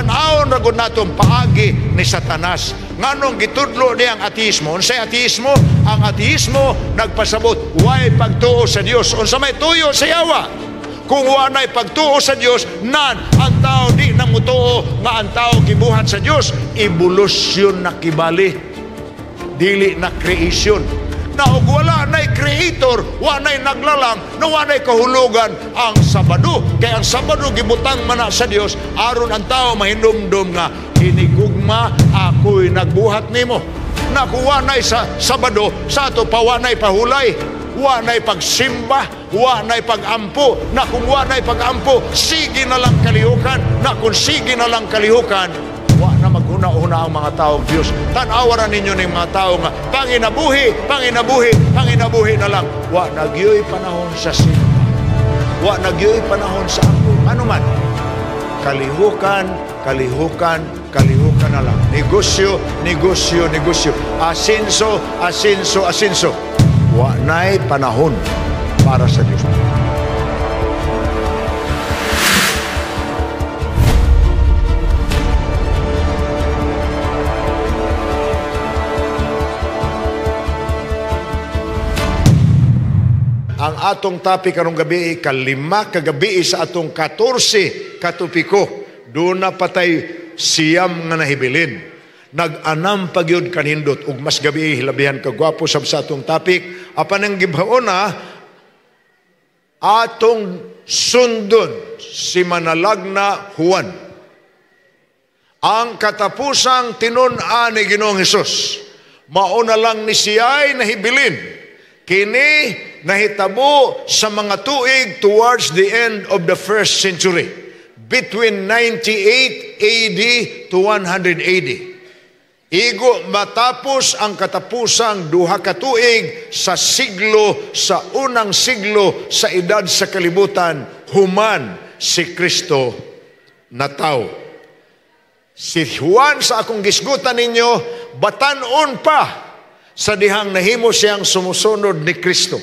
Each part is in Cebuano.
Tan-awon ra gud natong paagi ni Satanas. Nganong gitudlo niya ang ateismo? Unsay ateismo? Ang ateismo nagpasabot way pagtuo sa Dios. Unsa may tuyo sa yawa? Kung wa nay pagtuo sa Dios, nan ang tao di na mutuo nga ang tao gibuhat sa Dios. Evolusyon na kibali, dili na creation. Na og wala nay creator, wa nay naglalang, na wa nay kahulugan ang Sabado. Kay ang Sabado gibutang man na sa Dios aron ang tao mahinumdum nga hinigugma ako'y nagbuhat nimo. Na kung wa nay sa Sabado, sa ato pa wa nay pahulay, wa nay pagsimba, wa nay pagampo. Na kung wa nay pagampo, sige na lang kalihukan. Na kung sige na lang kalihukan, wa na maghuna-huna ang mga tao Diyos. Tan-awa ra ninyo ning mga tao nga panginabuhi, panginabuhi, panginabuhi na lang. Wa na gyoy panahon sa simba. Wa na gyoy panahon sa ampo. Ano man? Kalihukan, kalihukan, kalihukan na lang. Negosyo, negosyo, negosyo. Asinso, asinso, asinso. Wa na'y panahon para sa Diyos. Ang atong topic karong gabi, kalima kagabi sa atong 14 katopiko. Doon na patay siyam nga nahibilin. Nag-anam pagyud kanindot ug mas gabi hilabihan kagwapo sab sa atong topic. Apan ang gibhaona atong sundon si Manalagna Juan. Ang katapusang tinun-an ni Ginoong Hesus, mauna lang ni siya'y nahibilin. Kini nahitabo sa mga tuig towards the end of the first century, between 98 AD to 100 AD. Igo matapos ang katapusang duha ka tuig sa siglo, sa unang siglo sa edad sa kalibutan, human si Kristo nataw. Si Juan sa akong gisgutan ninyo, batan-on pa sa dihang nahimo siyang sumusunod ni Kristo.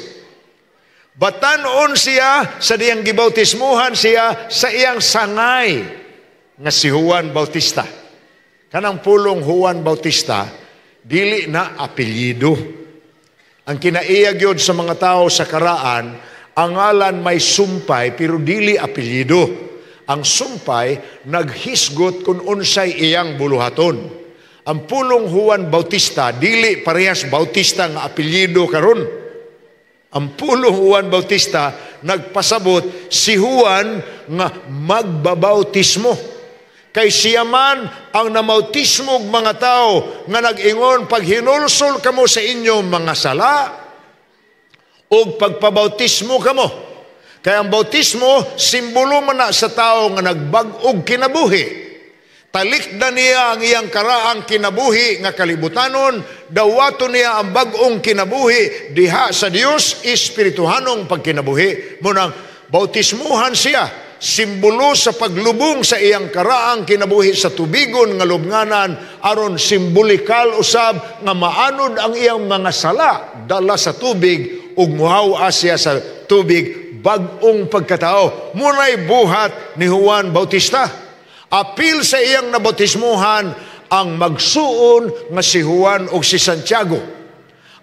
Batan-on siya sa dihang gibautismuhan siya sa iyang sangay nga si Juan Bautista. Kanang pulong Juan Bautista, dili na apelyido. Ang kinaiya gyud sa mga tao sa karaan, ang ngalan may sumpay pero dili apelyido. Ang sumpay naghisgot kung unsay iyang buluhaton. Ang pulong Juan Bautista, dili parehas Bautista nga apelyido karon. Ang pulong Juan Bautista nagpasabot si Juan nga magbabautismo. Kay siya man ang namautismo og mga tao nga nag-ingon paghinulsol kamo sa inyong mga sala ug pagpabautismo kamo. Kay ang bautismo simbolo man na sa tao nga nagbag-og kinabuhi. Talikdan niya ang iyang karaang kinabuhi nga kalibutanon, dawaton niya ang bag-ong kinabuhi diha sa Dios, espirituhanong pagkinabuhi. Munang bautismuhan siya, simbolo sa paglubong sa iyang karaang kinabuhi sa tubigon nga lubnganan, aron simbolikal usab nga maanod ang iyang mga sala dala sa tubig ug muhaw siya sa tubig bag-ong pagkatao. Munay buhat ni Juan Bautista. Apil sa iyang nabautismuhan ang magsuon nga si Juan ug si Santiago.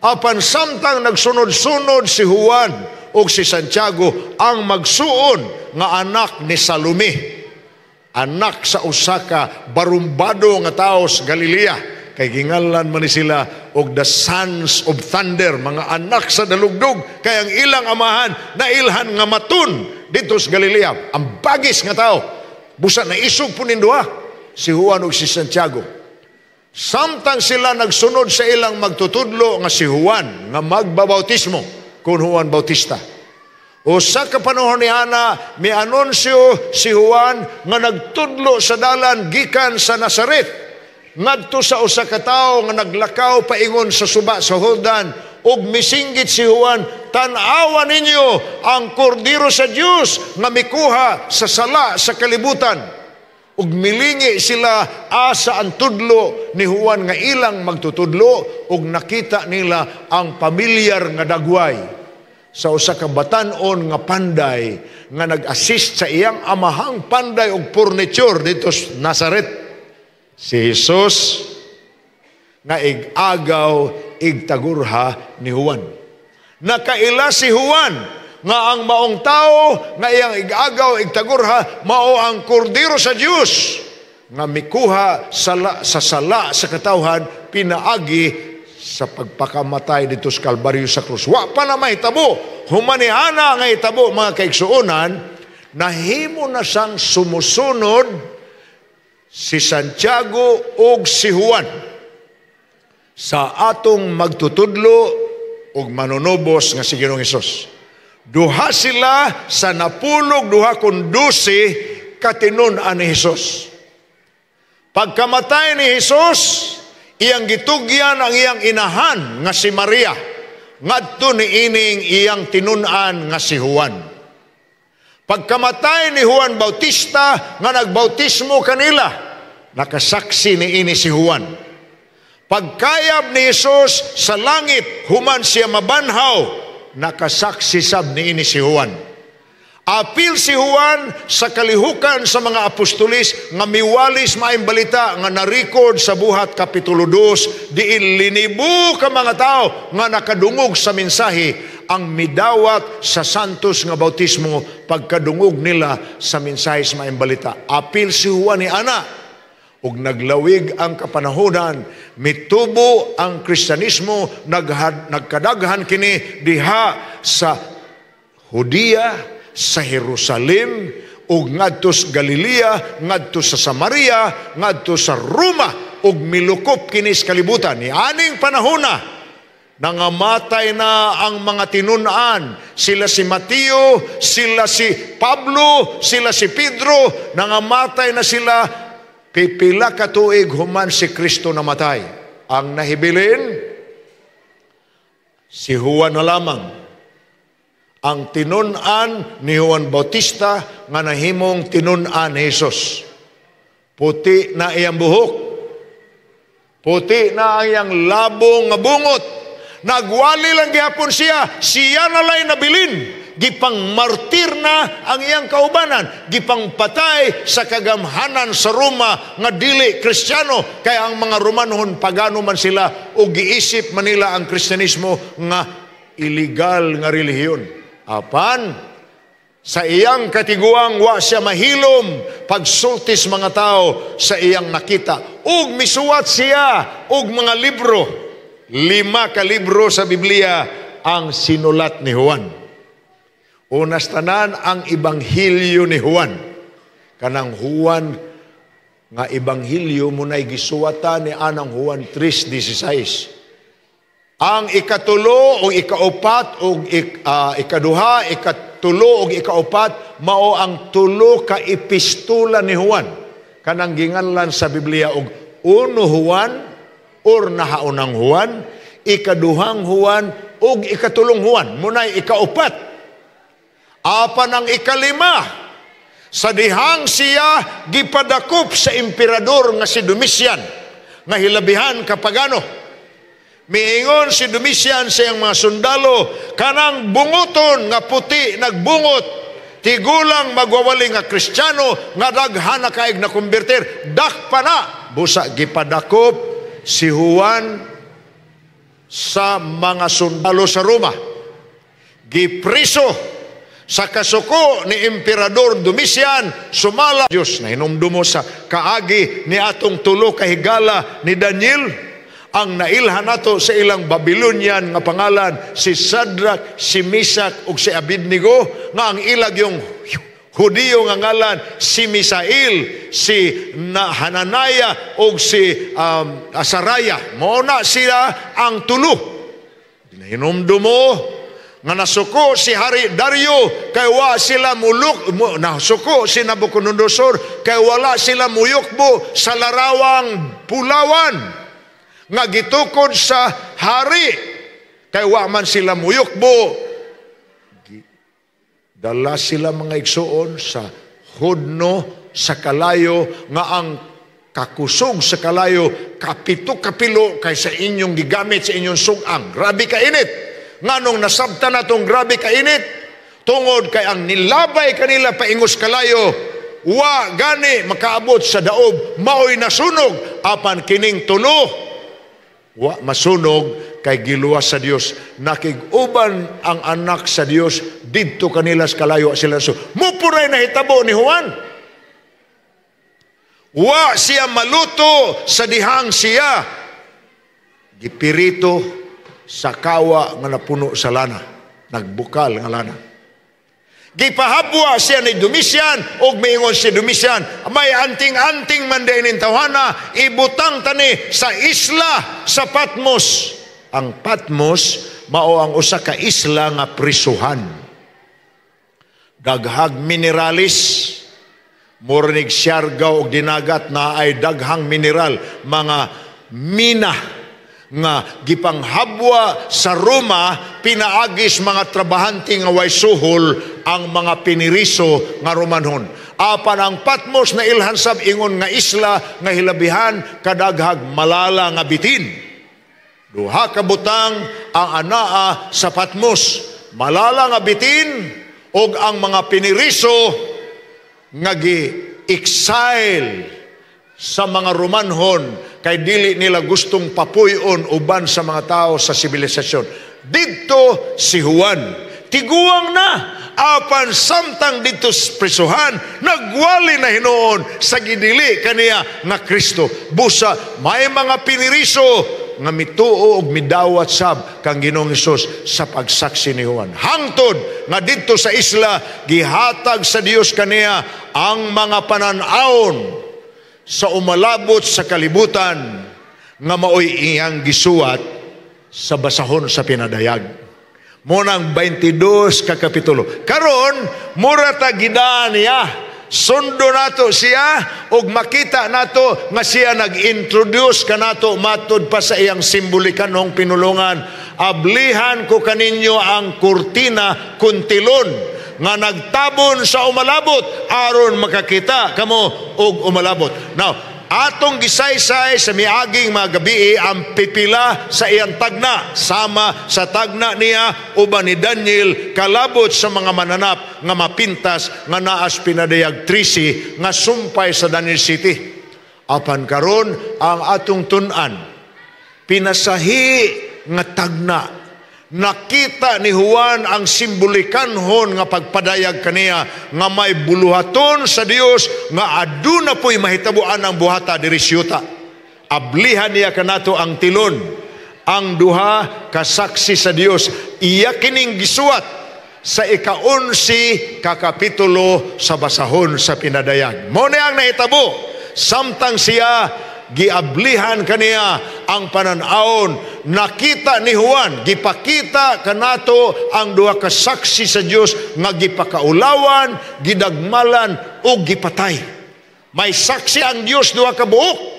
Apan samtang nagsunod-sunod si Juan ug si Santiago, ang magsuon nga anak ni Salome, anak sa usa ka barumbado nga tawo sa Galilea. Kay gingalan man ni sila og the sons of thunder, mga anak sa dalugdog. Kay ang ilang amahan nailhan nga matun dito sa Galilea. Ang bagis nga tao, busa na isog po ninduha si Juan ug si Santiago. Samtang sila nagsunod sa ilang magtutudlo nga si Juan nga magbabautismo kun Juan Bautista. O sa kapanahon ni Ana, may anunsyo si Juan nga nagtudlo sa dalan gikan sa Nazaret ngadto sa usa ka tawo nga naglakaw paingon sa suba sa Jordan, ug misinggit si Juan, tan-awa ninyo ang kordero sa Dios nga mikuha sa sala sa kalibutan. Ug milingi sila asa ang tudlo ni Juan nga ilang magtutudlo, ug nakita nila ang pamilyar nga dagway. Sa usa ka batan-on nga panday nga nag-assist sa iyang amahang panday og furniture dito sa Nazaret. Si Jesus nga ig-agaw, igtagurha ni Juan. Nakaila si Juan nga ang maong tao nga iyang ig-agaw, igtagurha, mao ang kordero sa Dios nga mikuha sa sala sa katawhan pinaagi sa pagpakamatay dito sa Kalbaryo sa krus. Wa pa na mahitabo. Humanihana nga hitabo, mga kaigsuonan, nahimo na siyang sumusunod si Santiago ug si Juan sa atong magtutudlo ug manunubos nga si Ginoong Hesus. Duha sila sa 12 kun 12 katinun-an ni Hesus. Pagkamatay ni Hesus, iyang gitugyan ang iyang inahan nga si Maria ngadto ni ining iyang tinun-an nga si Juan. Pagkamatay ni Juan Bautista nga nagbautismo kanila, nakasaksi ni ini si Juan. Pagkayab ni Hesus sa langit human siya mabanhaw, nakasaksi sab ni ini si Juan. Apil si Juan sa kalihukan sa mga apostolis nga miwalis maayong balita nga na-record sa Buhat Kapitulo 2, diin linibo ka mga tao nga nakadungog sa mensahe ang midawat sa santos nga bautismo pagkadungog nila sa mensahe sa maayong balita. Apil si Juan ni ana ug naglawig ang kapanahonan, mitubo ang Kristyanismo, nagkadaghan kini diha sa Judea, sa Jerusalem, ug ngadto sa Galilea, ngadto sa Samaria, ngadto sa Roma, ug milukop kini sa kalibutan. Ni aning panahona, nangamatay na ang mga tinun-an. Sila si Mateo, sila si Pablo, sila si Pedro, nangamatay na sila pipila ka tuig human si Kristo namatay. Ang nahibilin, si Juan na lamang. Ang tinun-an ni Juan Bautista nga nahimong tinun-an ni Jesus. Puti na iyang buhok. Puti na ang iyang labong nga bungot. Nagwali lang gihapon siya, siya na lay nabilin. Gipang martir na ang iyang kaubanan, gipang patay sa kagamhanan sa Roma nga dili Kristiyano, kay ang mga Romanohon pagano man sila o giisip man nila ang Kristyanismo nga illegal nga relihiyon. Apan sa iyang katiguang wa siya mahilom pagsultis mga tao sa iyang nakita. Ug misuwat siya og mga libro. 5 ka libro sa Biblia ang sinulat ni Juan. Unas tanan ang Ebanghelyo ni Juan. Kanang Juan nga Ebanghelyo munay gisuwatan ni anang Juan 3:16. Ang ikatulo o ikaupat o ikaduha, ikatulo o ikaupat mao ang tulo ka epistola ni Juan. Kanang ginganlan sa Biblia og uno Juan or nahaunang Juan, ikaduhang Juan ug ikatulong Juan, munay ikaupat. Apan ang ikalima, sa dihang siya gipadakop sa emperador nga si Domitian, nga hilabihan kapagano. Miingon si Domitian sa iyang mga sundalo, kanang bunguton nga puti nagbungot, tigulang magwawali nga Kristiyano, nga daghan na kaig na kumbirtir, dakpa na. Busa gipadakop si Juan sa mga sundalo sa Roma. Gipriso sa kasuko ni Emperador Domitian, sumala Diyos na hinumdumo sa kaagi ni atong tulo ka higala ni Daniel, ang nailhan nato sa ilang Babylonian nga pangalan si Shadrach, si Meshach ug si Abednego, nga ang ilag yung Hudiyo nga ngalan si Misael, si Hananaya ug si Azariah. Mao na sila ang tulo. Hinumdumo nga nasuko si Hari Dario kay wa sila muluk, nasuko si Nabucodonosor kay wala sila muyukbo sa larawang pulawan nga gitukod sa hari kay wa man sila muyukbo. Dala sila, mga igsuon, sa hudno sa kalayo nga ang kakusog sa kalayo kapito kapilo kaysa inyong gigamit sa inyong sugang. Grabe ka init. Nganong nasabtan natong grabe kainit? Tungod kay ang nilabay kanila paingos kalayo, wa gani makaabot sa daob, maoy nasunog, apan kining tulo wa masunog kay giluwas sa Dios. Nakig-uban ang anak sa Dios didto kanila sa kalayo sila. So, mupuray nahitabo ni Juan. Wa siya maluto sa dihang siya gipirito sa kawa nga napuno sa lana, nagbukal nga lana. Gipahabwa siya ni Domitian og miingon si Domitian, may anting-anting man din ning tawhana, ibutang tani sa isla sa Patmos. Ang Patmos mao ang usa ka isla nga prisuhan. Daghag mineralis, murnig Siargao og Dinagat na ay daghang mineral, mga mina nga gipanghabwa sa Roma pinaagis mga trabahante nga way suhol ang mga piniriso nga Romanhon. Apan ang Patmos na ilhan sab ingon nga isla nga hilabihan kadaghag malala nga bitin. Duha ka butang ang anaa sa Patmos, malala nga bitin og ang mga piniriso nga gi-exile sa mga Romanhon kay dili nila gustong papuy-on uban sa mga tao sa sibilisasyon. Didto si Juan, tiguang na, apan samtang didto sa prisuhan, nagwali na hinuon sa gidili kaniya nga Kristo. Busa may mga piniriso nga mituo og midawat sab kang Ginoong Hesus sa pagsaksi ni Juan. Hangtod nga didto sa isla gihatag sa Dios kaniya ang mga panan-awon sa umalabot sa kalibutan nga maoy iyang gisuwat sa basahon sa pinadayag. Munang 22 ka kapitulo. Karon mura ta gidaan niya. Sundo nato siya ug makita nato nga siya nag-introduce kanato matud pa sa iyang simbolikanhong pinulungan. Ablihan ko kaninyo ang kurtina kuntilon nga nagtabon sa umalabot aron makakita kamo og umalabot. Now, atong gisaysay sa miaging mga gabii ang pipila sa iyang tagna, sama sa tagna niya uban ni Daniel kalabot sa mga mananap nga mapintas nga naas pinadayag 13 nga sumpay sa Daniel City. Apan karon ang atong tun-an pinasahi nga tagna. Nakita ni Juan ang simbolikanhon nga pagpadayag kaniya nga may buluhaton sa Dios nga aduna po'y mahitabuan ang buhata diri siyuta. Ablihan niya kanato ang tilon, ang duha kasaksi sa Dios. Iya kining gisuwat sa ika-11 ka kapitulo sa basahon sa pinadayag. Mo ni ang nahitabo samtang siya giablihan kaniya ang panan-awon. Nakita ni Juan, gipakita kanato ang duha ka saksi sa Dios nga gipakaulawan, gidagmalan o gipatay. May saksi ang Dios duha ka buok.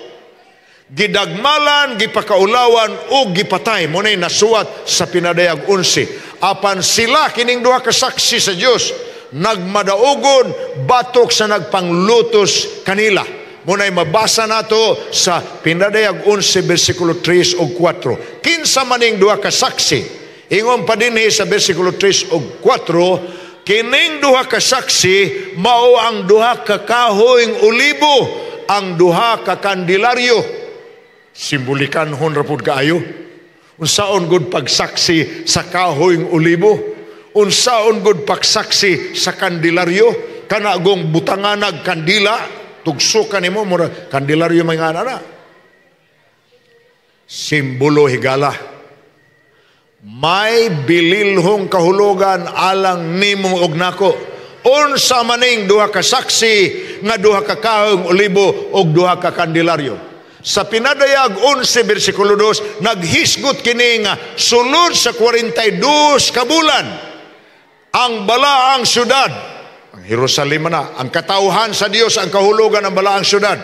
Gidagmalan, gipakaulawan o gipatay. Mo nay nasuwat sa pinadayag 11. Apan sila kining duha ka saksi sa Dios nagmadaugon batok sa nagpanglutos kanila. Muna'y mabasa nato sa pinadayag 11, versikulo 3 ug 4. Kinsa maning duha ka saksi? Ingon pa dinhi sa versikulo 3 ug 4, kining duha ka saksi mao ang duha ka kahoyng olibo, ang duha ka kandilaryo. Simbolikan hon ra pud kaayo. Unsaon gud pagsaksi sa kahoyng olibo? Unsaon gud pagsaksi sa kandilaryo? Kana gong butanganag kandila, tugsukan nimo mura kandilaryo may nga na. Simbolo higala. May bililhong kahulugan alang nimo og nako. Unsa maning duha ka saksi nga duha ka kahoyng olibo og duha ka kandilaryo? Sa pinadayag 11 bersikulo 2, naghisgot kini nga sulod sa 42 ka bulan ang balaang syudad, ang Jerusalem na, ang katawhan sa Dios, ang kahulugan ng balaang syudad.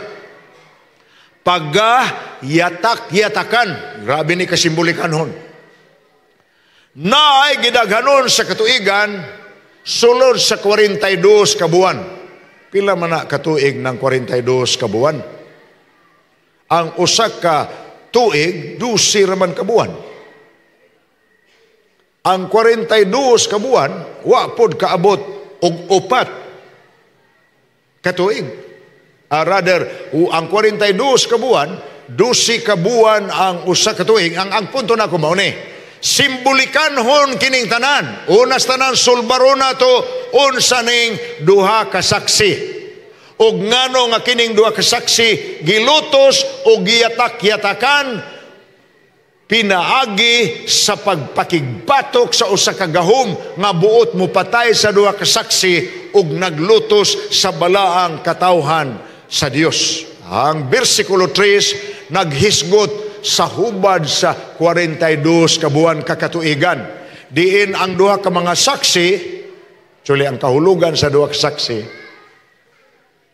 Pagga yatak-yatakan, grabe ni kasimbolikanhon. Naay gidaghanon sa katuigan sulod sa 42 ka buwan. Pila man na katuig ng 42 ka buwan? Ang usa ka tuig, 12 raman ka buwan. Ang 42 ka buwan, wa pod kaabot og 4 ka tuig. Rather, ang 42 ka buwan, 12 ka buwan ang 1 ka tuig. Ang punto nako mao ni, simbolikanhon kining tanan. Unas tanan, sulbaron nato unsa ning duha ka saksi. Og ngano nga kining duha ka saksi gilutos o giyatak-yatakan pinaagi sa pagpakigbatok sa usa ka gahom nga buot mo patay sa duha ka saksi ug naglutos sa balaang katawhan sa Dios. Ang bersikulo 3 naghisgot sa hubad sa 42 ka buwan kakatuigan. Diin ang duha ka mga saksi, actually ang kahulugan sa duha ka saksi,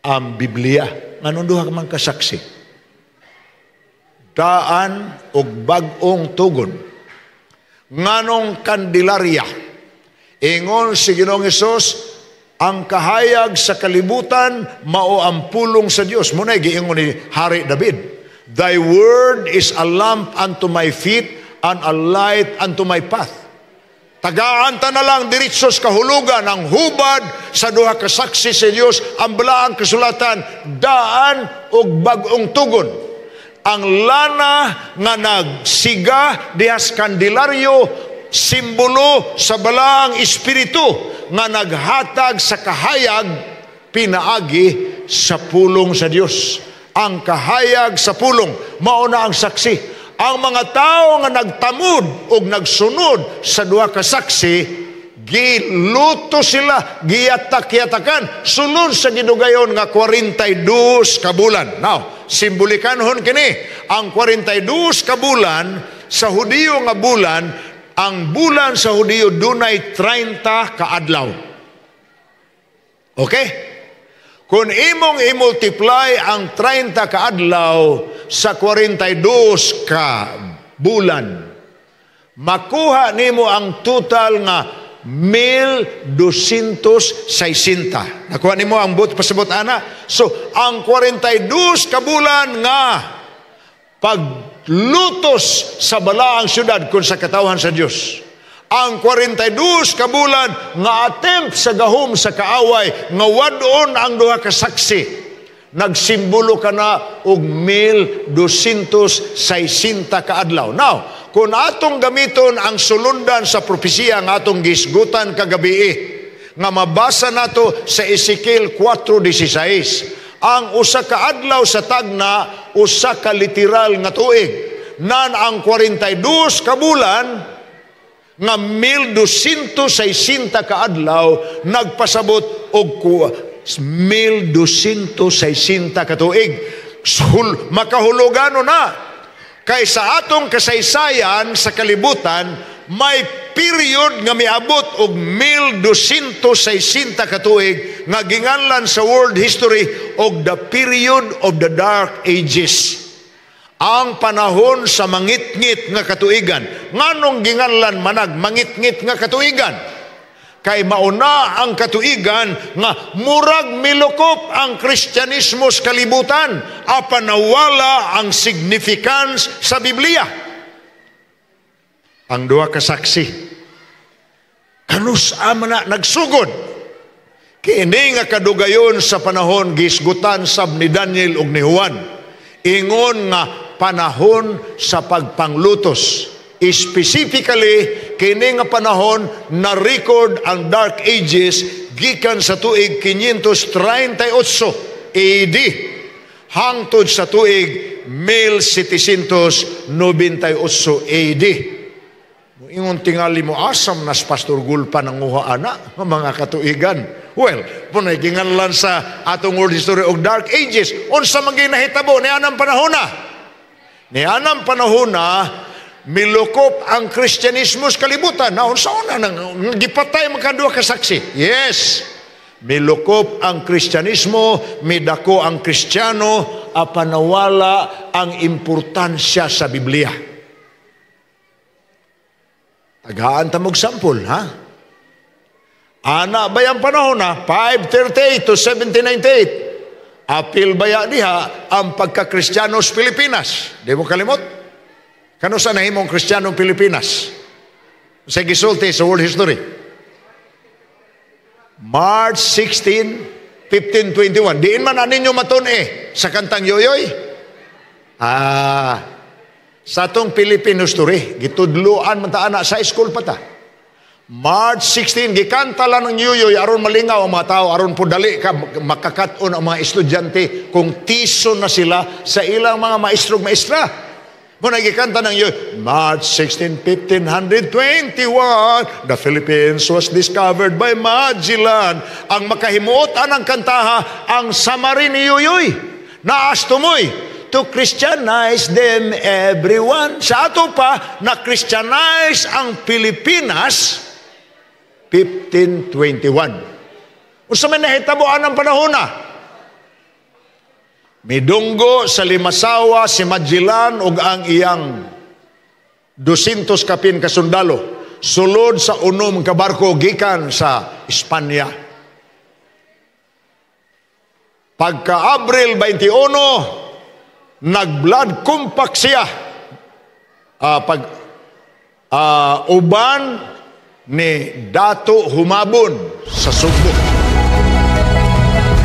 ang Biblia. Nganong duha ka man ka saksi? Daan og bag-ong tugon. Nganong kandilarya? Ingon si Ginoong Hesus, ang kahayag sa kalibutan mao ang pulong sa Dios. Mao na giingon ni Hari David, "Thy word is a lamp unto my feet and a light unto my path." Tagaan ta na lang diretso sa kahulugan ang hubad sa duha ka saksi sa Dios, ang balaang kasulatan, daan og bag-ong tugon. Ang lana nga nagsiga dihas kandilaryo, simbolo sa balaang espiritu nga naghatag sa kahayag pinaagi sa pulong sa Dios. Ang kahayag sa pulong, mao na ang saksi. Ang mga tao nga nagtamod og nagsunod sa duha ka saksi, giluto sila, giyatak-yatakan, sulod sa gidugayon nga 42 ka bulan. Now, simbolikanhon kini, ang 42 ka bulan sa Hudiyo nga bulan, ang bulan sa Hudiyo dunay 30 ka adlaw. Okay? Kung imong i-multiply ang 30 ka adlaw sa 42 ka bulan, makuha nimo ang total nga 1,260. Nakuha nimo ang buot pasabot ana? So, ang 42 ka bulan nga paglutos sa balaang syudad kung sa katawhan sa Dios. Ang 42 ka bulan nga attempt sa gahom sa kaaway nga wad-on ang duha ka saksi, nagsimbolo ka na og 1,260 ka adlaw. Now, kung atong gamiton ang sulundan sa propesiya nga atong gisgutan kagabi, nga mabasa nato sa Ezekiel 4:16, ang 1 ka adlaw sa tagna usa ka literal nga tuig. Nan ang 42 ka bulan nga 1,260 ka adlaw nagpasabot og 1,260 ka tuig. Makahulugano na kay sa atong kasaysayan sa kalibutan may period nga miabot og 1,260 ka tuig nga ginganlan sa world history og the period of the Dark Ages, ang panahon sa mangitngit nga katuigan. Nganong ginganlan manag mangitngit nga katuigan? Kay mauna ang katuigan nga murag milukop ang Kristyanismo sa kalibutan apan nawala ang significance sa Biblia. Ang duha ka saksi, kanus man na nagsugod? Kini nga kadugayon sa panahon gisgutan sab ni Daniel ug ni Juan. Ingon nga panahon sa pagpanglutos. Specifically, kini nga panahon na record ang Dark Ages gikan sa tuig 538 AD hangtod sa tuig 1798 AD. Ingon tingali mo, asam nas Pastor Gulpa nanguha ana mga katuigan? Well, punay ginganlan sa atong world history og Dark Ages. Unsa man nahitabo ni anang panahona? Ni anang panahona milukop ang Kristyanismo sa kalibutan. Na unsa una nang gipatay man duha ka saksi? Yes. Milukop ang Kristyanismo, midako ang Kristiyano, apan nawala ang importansya sa Biblia. Tagaan ta mog sample, ha? Ana ba yung panahon na 538 to 1798? Apil baya diha ang pagka-Kristiyano sa Pilipinas? Di mo kalimot? Kano sa nahimong Kristiyano Pilipinas? Sa gisulti sa world history. March 16, 1521. Diin man ninyo matun-e sa kantang Yoyoy? Ah, sa atong Philippine history, gitudluan man ta ana sa school pa ta. March 16, gikanta lang ng Yoyoy aron malingaw ang mga tao, aron po dali ka makakat-on ang mga estudyante kung tiso na sila sa ilang mga maestrog maestra. Muna gikanta ng Yoyoy, March 16, 1521, the Philippines was discovered by Magellan. Ang makahimuot anang kantaha, ang summary ni Yoyoy. Naas tumoy, to Christianize them everyone. Sa ato pa, na Christianize ang Pilipinas, 1521. Unsa may nahitabo anang panahon na? Midunggo sa Limasawa si Magellan ug ang iyang 200 kapin ka sundalo sulod sa 6 ka barko gikan sa Espanya. Pagka Abril 21, nag-blood compact siya. Pag uban ni Dato Humabon sa Sugbo.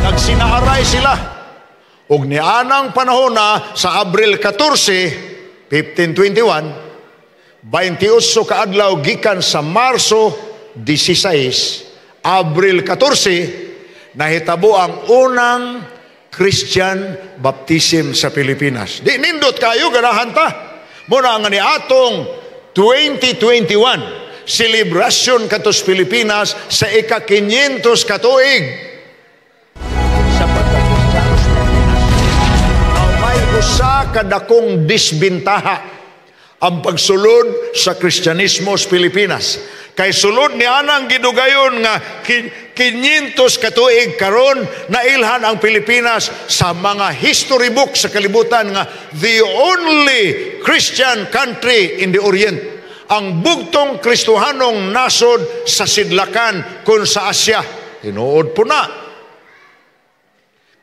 Nagsinaaray sila. Ug nianang panahon na sa Abril 14, 1521, 28 ka adlaw gikan sa Marso 16, Abril 14, nahitabo ang unang Christian baptism sa Pilipinas. Di nindot kayo, ganahan ta. Muna nga ni atong 2021, selebrasyon katos Pilipinas sa ika-500 katuig sa pagka-Kristiyano sa Pilipinas. May usa kadakong disbintaha ang pagsulod sa Kristyanismo sa Pilipinas. Kay sulod ni anang gidugayon nga 500 katuig karon, nailhan ang Pilipinas sa mga history books sa kalibutan nga the only Christian country in the Orient. Ang bugtong Kristohanong nasod sa sidlakan kun sa Asya. Tinuod po na.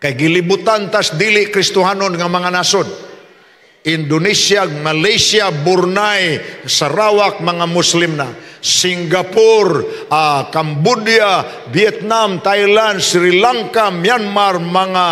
Kay gilibutan tas dili Kristohanon nga mga nasod. Indonesia, Malaysia, Brunei, Sarawak, mga Muslim na. Singapore, Cambodia, Vietnam, Thailand, Sri Lanka, Myanmar, mga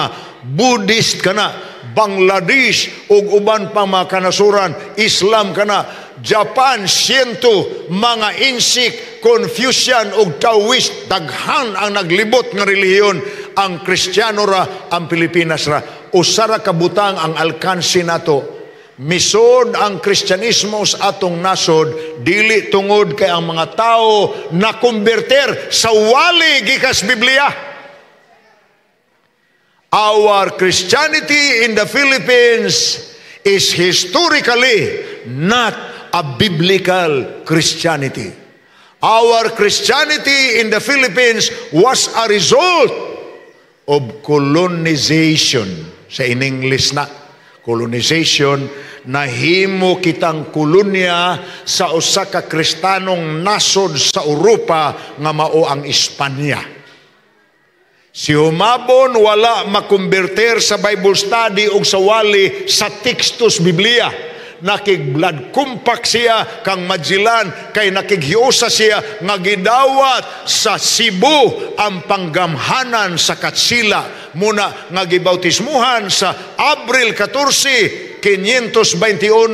Buddhist kana. Bangladesh, ug uban pa mga kanasuran, Islam kana. Japan, Shinto, mga Insik, Confucian ug Taoist, daghan ang naglibot nga relihiyon. Ang Kristiyano ra, ang Pilipinas ra. Usa ra ka butang ang alkansi nato. Misod ang Kristyanismo sa atong nasod, dili tungod kay ang mga tao na konberter sa wali gikas Biblia. Our Christianity in the Philippines is historically not a biblical Christianity. Our Christianity in the Philippines was a result of colonization. Sa in English na, colonization, nahimo kitang kolonya sa usa ka Kristanong nasod sa Europa nga mao ang Espanya. Si Humabon wala makonverter sa Bible study o sa wali sa tekstos Biblia. Nakig-blood compact siya kang Magellan kay nakighiusa siya nga gidawat sa Cebu ang panggamhanan sa Katsila. Muna nga gibautismuhan sa Abril 14, 521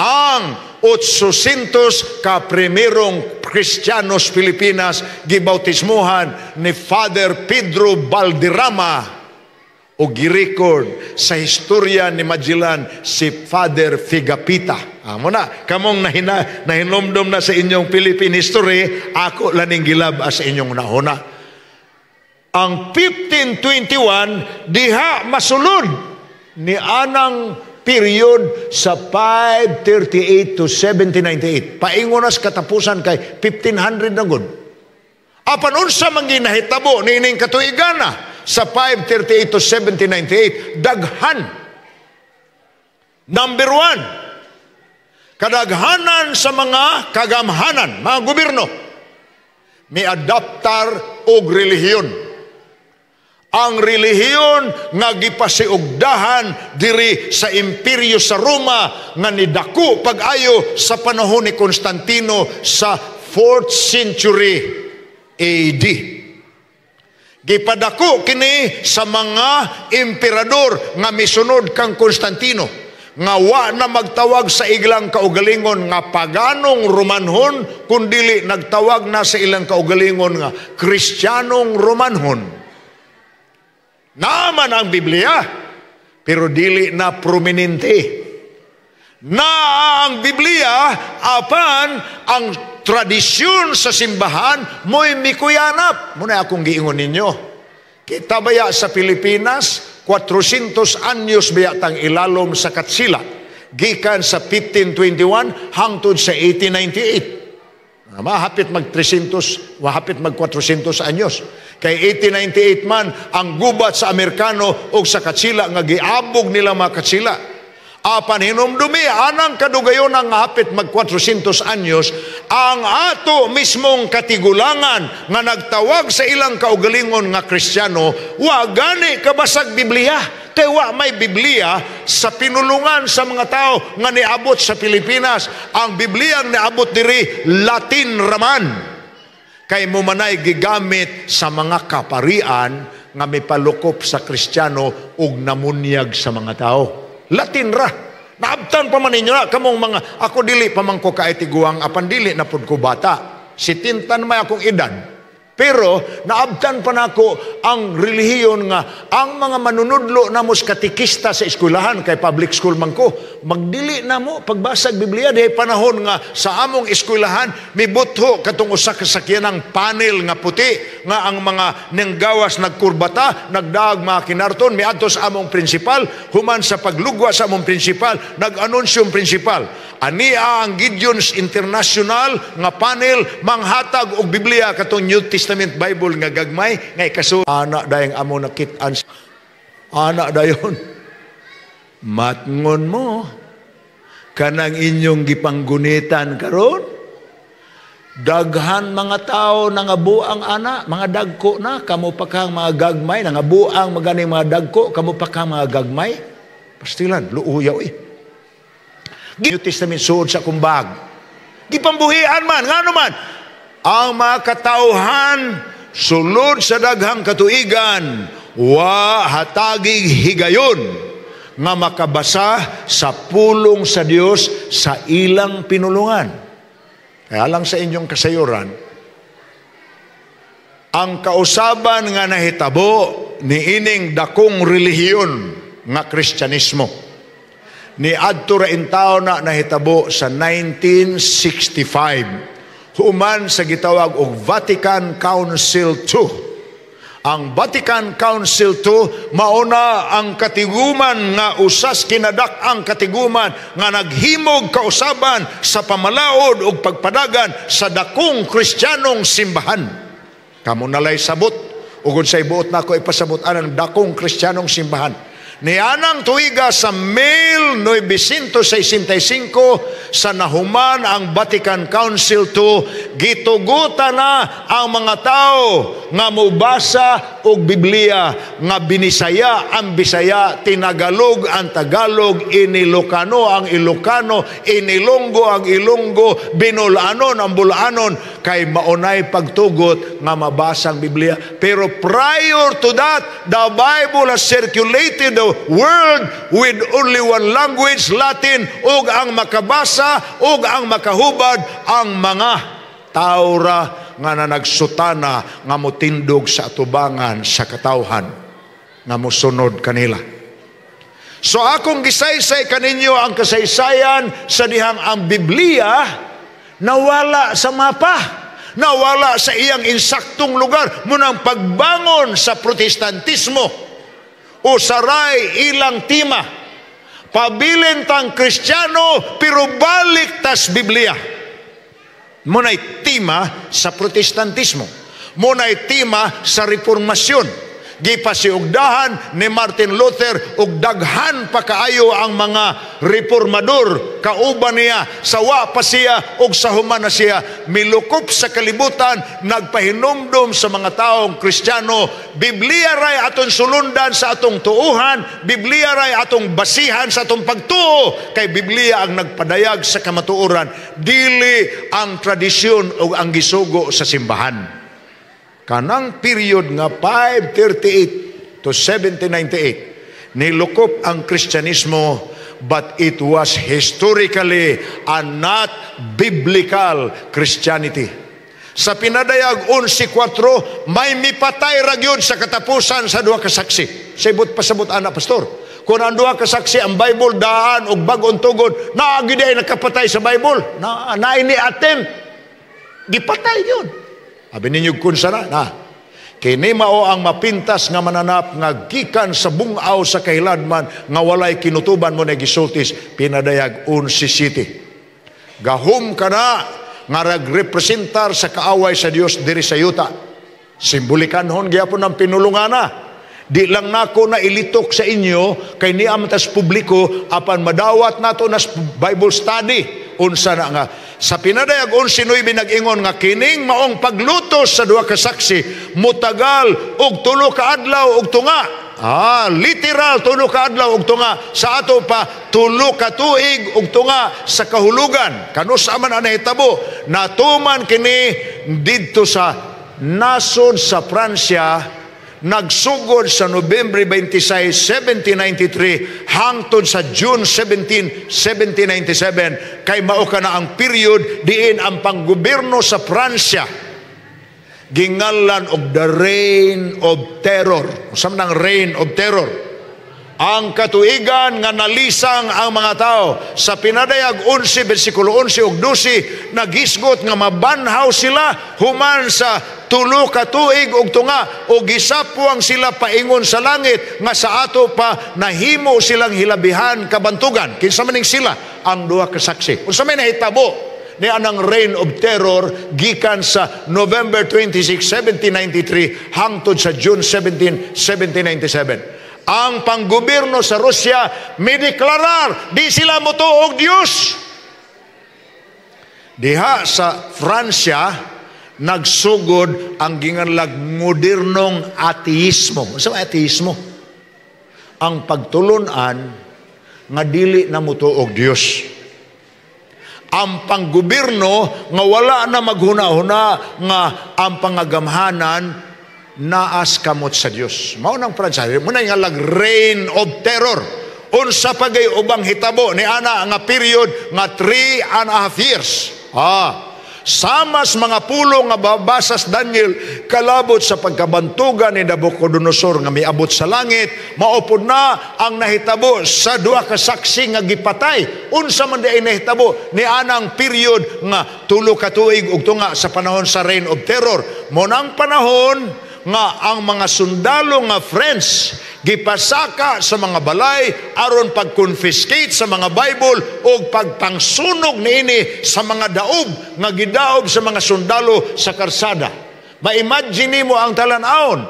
ang 800 ka primerong Kristiyanos Pilipinas, gibautismuhan ni Father Pedro Valderrama o girecord sa historya ni Magellan si Father Figapita. Amo na, kamong nahinomdom na sa inyong Philippine history, ako laning gilab sa inyong nahuna. Ang 1521, diha masulod ni anang period sa 538 to 1798. Paingon nas katapusan kay 1500 na gud. Apan unsa man ginahitabo niining katuigana sa 538 to 1798, daghan. Number one, kadaghanan sa mga kagamhanan, mga gobyerno, may adaptar og relihiyon. Ang relihiyon nga gipasiugdahan diri sa imperyo sa Roma nga nidako pag-ayo sa panahon ni Constantino sa 4th century AD. Gipadako kini sa mga emperador nga misunod kang Constantino, nga wa na magtawag sa ilang kaugalingon nga paganong Romanhon, kundili nagtawag na sa ilang kaugalingon nga Kristiyanong Romanhon. Naman ang Biblia, pero dili na prominente. Na ang Biblia, apan ang tradisyon sa simbahan mo'y mikuyanap. Muna akong giingon ninyo. Kita baya sa Pilipinas, 400 anyos baya tang ilalom sa Katsila. Gikan sa 1521 hangtod sa 1898. Mahapit mag 300, mahapit mag 400 anyos. Kay 1898 man ang gubat sa Amerikano o sa Katsila nga giabog nila mga Katsila. Apan hinumdumi anang kadugayon ang hapit mag 400 anyos ang ato mismong katigulangan nga nagtawag sa ilang kaugalingon nga Kristiyano, wa gani kabasag Biblia. Kay wa may Biblia sa pinulungan sa mga tao nga niabot sa Pilipinas. Ang Biblia ang niabot diri Latin raman. Kay mo manay gigamit sa mga kaparian nga mipalukop sa Kristiyano ug namunyag sa mga tao. Latin ra. Naabtan pa man ninyo na kamong mga ako dili pa man ko kaitiguang apan dili na pud ko bata. Sitintan may akong edad. Pero naabtan pa nako ang relihiyon nga ang mga manunudlo namo sa katikista sa eskwelahan kay public school man ko, magdili na mo pagbasag Biblia dihay panahon nga sa among eskwelahan mibutho katong usa ka sakyanang panel nga puti nga ang mga nanggawas nagkurbata, nagdaag mga kinarton miadto sa among principal. Human sa paglugwa sa among principal, nag-anunsyo ang principal, ania ang Gideon's International nga panel manghatag og Biblia katong New Testament Bible nga gagmay nga ikaso ana dayang amo nakit-an ana dayon matngon mo kanang inyong gipanggunitan karon daghan mga tao nangabuang ana mga dagko na kamo pa kang mga gagmay nangabuang maganing mga dagko kamo pa kang mga gagmay pastilan luuyaw eh. New Testament suod sa kumbag. Gipambuhian man, ngano man, ang mga katauhan sulod sa daghang katuigan, wa hatagig higayon nga makabasa sa pulong sa Dios sa ilang pinulungan. Kaya lang sa inyong kasayuran, ang kausaban nga nahitabo ni ining dakong relihiyon nga Kristyanismo ni adto ra intaw na nahitabo sa 1965 human sa gitawag og Vatican Council II. Ang Vatican Council II mauna ang katiguman nga usas kinadak ang katiguman nga naghimog kausaban sa pamalaod ug pagpadagan sa dakong Kristiyanong simbahan. Kamo nalay sabot ug unsay buot nako ipasabot anang dakong Kristiyanong simbahan. Nianang tuiga sa 1965 sa nahuman ang Vatican Council II, gitugutan na ang mga tao nga mobasa og Biblia nga binisaya ang Bisaya, tinagalog ang Tagalog, inilocano ang Ilocano, inilonggo ang Ilonggo, binulanon ang Bulanon, kay maunay pagtugot nga mabasa ang Biblia. Pero prior to that, the Bible has circulated the world with only one language, Latin, ug ang makabasa ug ang makahubad ang mga taura nga nanagsutana nga motindog sa atubangan sa katawhan nga mosunod kanila. So akong gisaysay kaninyo ang kasaysayan sa dihang ang Biblia nawala sa mapa, nawala sa iyang insaktong lugar munang pagbangon sa Protestantismo o saray ilang tima. Pabilin tang Kristiyano pero balik tas Biblia. Muna'y tema sa Protestantismo. Muna'y tema sa Reformasyon. Gipasiugdahan ni Martin Luther ug daghan pa kaayo ang mga reformador kauban niya sa wa pa siya ug sa human na siya, milukop sa kalibutan, nagpahinumdom sa mga taong Kristiyano, Biblia ray atong sulundan sa atong tuuhan, Biblia ray atong basihan sa atong pagtuo, kay Biblia ang nagpadayag sa kamatuoran, dili ang tradisyon o ang gisugo sa simbahan. Kanang period nga 538 to 1798, nilukop ang Kristyanismo, but it was historically a not biblical Christianity. Sa pinadayag 11:4, may mipatay ra gyud sa katapusan sa duha ka saksi. Sibot pasabot ana, pastor. Kung ang duha ka saksi, ang Bible daan og bag-ong tugon, naa gyud ay nakapatay sa Bible. Na, na ini attempt. Gipatay yun. Abi ninyo kun sana na. Kini mao ang mapintas nga mananap nga gikan sa bungaw sa kahiladman nga walay kinutuban mo na gisultis pinadayag 11:7. Gahom kana nga nagrepresentar sa kaaway sa Dios diri sa yuta. Simbolikanhon gyapon ang pinulungana. Di lang nako na ilitok sa inyo kay niya man tas publiko, apan madawat nato nas Bible study unsa na nga sa pinadayag 11:9 nag-ingon nga kining maong paglutos sa duha ka saksi mutagal og 3 ka adlaw og tunga. Literal 3 ka adlaw og tunga, sa ato pa 3 ka tuig og tunga sa kahulugan. Kanus-a man ang nahitabo? Natuman kini didto sa nasod sa Pransya, nagsugod sa Nobyembre 26, 1793 hangtod sa June 17, 1797, kay mao ka na ang period diin ang panggobyerno sa Pransya gingalan og the Reign of Terror. Unsa man ang Reign of Terror? Ang katuigan nga nalisang ang mga tao. Sa pinadayag 11 bersikulo 11 ug 12, nagisgot nga mabanhaw sila human sa 3 ka tuig ug tunga o gisapuang sila paingon sa langit, nga sa ato pa nahimo silang hilabihan kabantugan. Kinsa man ning sila? Ang duha ka saksi. Unsa may nahitabo ni anang Reign of Terror gikan sa November 26, 1793 hangtod sa June 17, 1797? Ang panggobyerno sa Rusya mideklarar di sila motuo og Dios. Diha sa Fransya nagsugod ang ginganlag modernong ateismo. Unsa may ateismo? Ang pagtulunan nga dili na motuo og Dios. Ang panggobyerno nga wala na maghuna-huna nga ang pangagamhanan naas kamot sa Dios. Mao nang Pransya, mao na nga Reign of Terror. Unsa pagay ubang hitabo ni ana nga period nga 3.5 years? Samas mga pulong nga babasas Daniel kalabot sa pagkabantugan ni Nabucodonosor nga miabot sa langit, maupod na ang nahitabo sa duha ka saksi nga gipatay. Unsa man di ay nahitabo ni anang period nga 3 ka tuig ug tunga sa panahon sa Reign of Terror? Mo nang panahon nga ang mga sundalo nga French gipasaka sa mga balay aron pag-confiscate sa mga Bible o pagpangsunog niini sa mga daob nga gidaob sa mga sundalo sa karsada. Ma-imagine nimo ang talan-awon.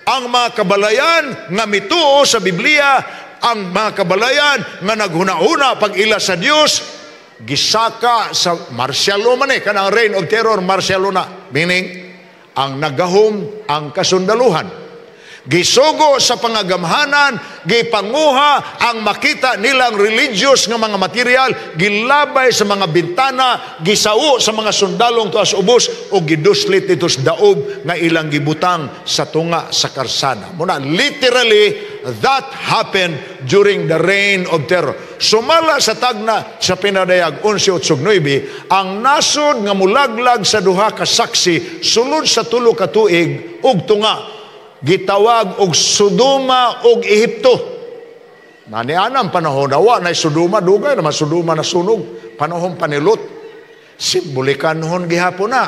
Ang mga kabalayan nga mituo sa Biblia, ang mga kabalayan nga naghuna-huna pag-ila sa Dios, gisaka sa martial law man eh, kanang Reign of Terror, martial law na. Meaning, ang nagahom ang kasundaluhan. Gisugo sa pangagamhanan, gipanguha ang makita nilang religious nga mga material, gilabay sa mga bintana, gisawo sa mga sundalong tuas ubos, o giduslit dito sa daob nga ilang gibutang sa tunga sa karsada. Muna, literally, that happened during the Reign of Terror. Sumala sa tagna sa pinadayag 11:9, ang nasod nga mulaglag sa duha ka saksi sulod sa 3 ka tuig ug tunga gitawag og Sodoma og Ehipto. Nanianang panahon wa na Sodoma, dugay naman Sodoma na sunog, panahon pa ni Lot. Simbolikanhon gihapon na.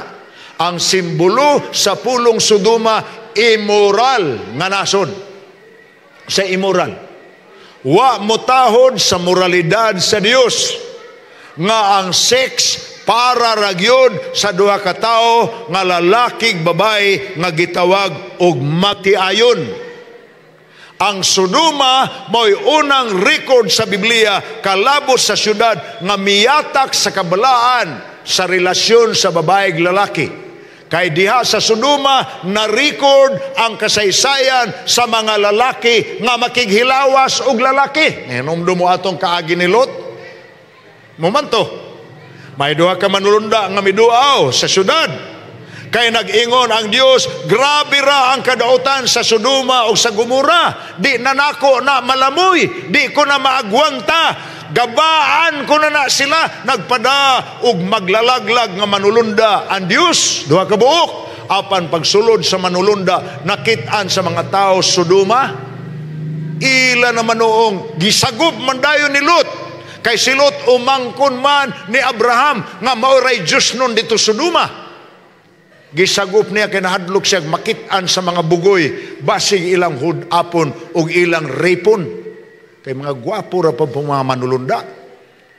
Ang simbolo sa pulong Sodoma, immoral nga nasod. Sa immoral. Wa motahod sa moralidad sa Dios nga ang sex para ragyod sa duha ka tawo nga lalaki ug babae nga gitawag og matiayon. Ang Sodoma mao'y unang record sa Biblia kalabot sa syudad nga miyatak sa kabalaan sa relasyon sa babae ug lalaki. Kay diha sa Sodoma na-record ang kasaysayan sa mga lalaki nga makighilawas og lalaki. Hinumdum mo atong kaagi ni Lot? Momento. May duha ka manulunda nga miduaw sa syudad. Kay nag-ingon ang Dios, grabe ra ang kadautan sa Sodoma o sa Gomora. Di na nako na malamoy, di ko na maagwanta. Gabaan ko na na sila. Nagpada og maglalaglag nga manulunda ang Dios, duha ka buok. Apan pagsulod sa manulunda, nakit-an sa mga tao Sodoma, ila na manuong gisagop man dayon ni Lot. Kay si Lot umangkon man ni Abraham nga maoray Diyos nun dito Sodoma. Gisagop niya kay nahadlok siya makit-an sa mga bugoy basig ilang hud-apon ug ilang rapon. Kay mga gwapo ra pa pong mga manulunda.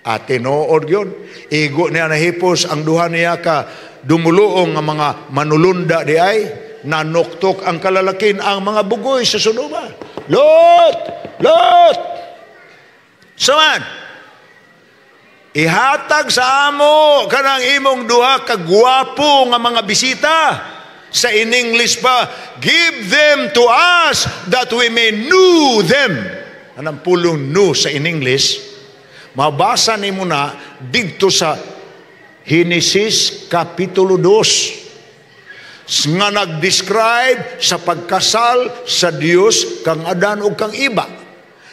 At tinuod yun. Igo niya nahipos ang duha niya ka dumuluong nga mga manulunda di ay nanuktok ang kalalakin ang mga bugoy sa Sodoma. Lot! Lot! Saman! Ihatag sa amo kanang imong duha ka gwapo nga mga bisita. Sa in English pa, give them to us that we may know them. Anong pulong "know" sa in English? Mabasa nimo na didto sa Genesis Kapitulo 2 nga nag-describe sa pagkasal sa Dios kang Adan ug kang Iba,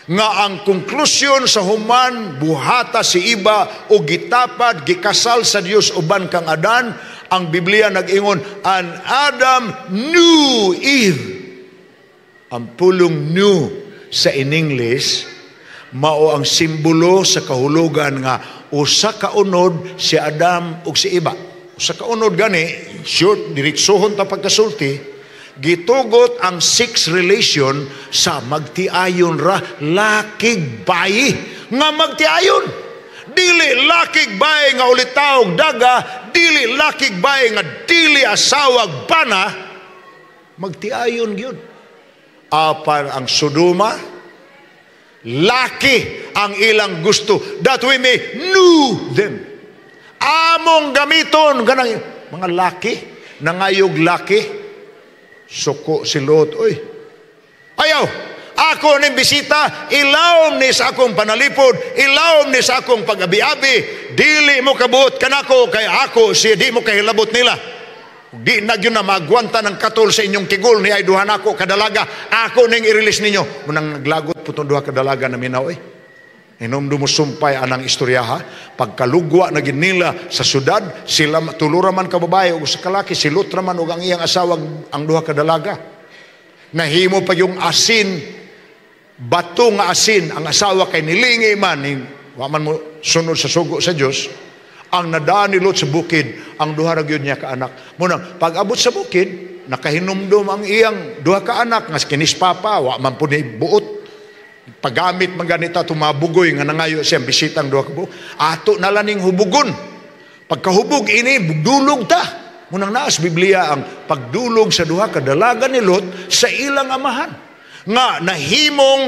nga ang konklusyon sa human buhata si Iba o gitapad gikasal sa Dios uban kang Adan, ang Biblia nag-ingon, "And Adam knew Eve." Ang pulong "knew" sa in English mao ang simbolo sa kahulugan nga usa ka unod si Adam ug si Iba, usa ka unod. Gani short, diretsohon ta pagkasulti, gitugot ang sex relation sa magtiayon ra, lakig bayi nga magtiayon, dili lakig bayi nga ulitawog daga, dili lakig bayi nga dili asawag bana, magtiayon gyud. Apan ang Sodoma, laki ang ilang gusto. "That we may know them." Among gamiton kanang mga laki, nangayog laki. Suko si Lot, oy. Ayaw, ako ning bisita, ilawom ni sa akong panalipod, ilawom ni sa akong pag-abi-abi. Dili mo kabuot kanako, kay ako siya di mo kahilabot nila. Di na gyud na magwanta ng katol sa inyong kigol ni ay duha nako kadalaga. Ako ning i-release ninyo. Munang naglagot po itong duha kadalaga na minaw eh. Inom mo sumpay anang istorya ha. Pagkalugwa na gid nila sa syudad, sila tulo ra man ka babae ug sa kalaki, si Lot ra man ug ang iyang asawa ang duha ka dalaga. Nahimo pa yung asin, bato nga asin, ang asawa kay nilingi man, wa man mo sunod sa sugo sa Dios. Ang nadaan ni Lot sa bukid, ang duha ra gyud niya ka anak. Munang pag-abot sa bukid, nakahinumdum ang iyang duha ka anak nga kinis papa, wa man po ni buot. Paggamit man ganita tumabugoy nga nangayo siya bisitang duha ka buok. Ato na lang ning hubugon. Pagkahubog ini, dulog ta. Munang naas Biblia ang pagdulog sa duha ka dalaga ni Lot sa ilang amahan. Nga nahimong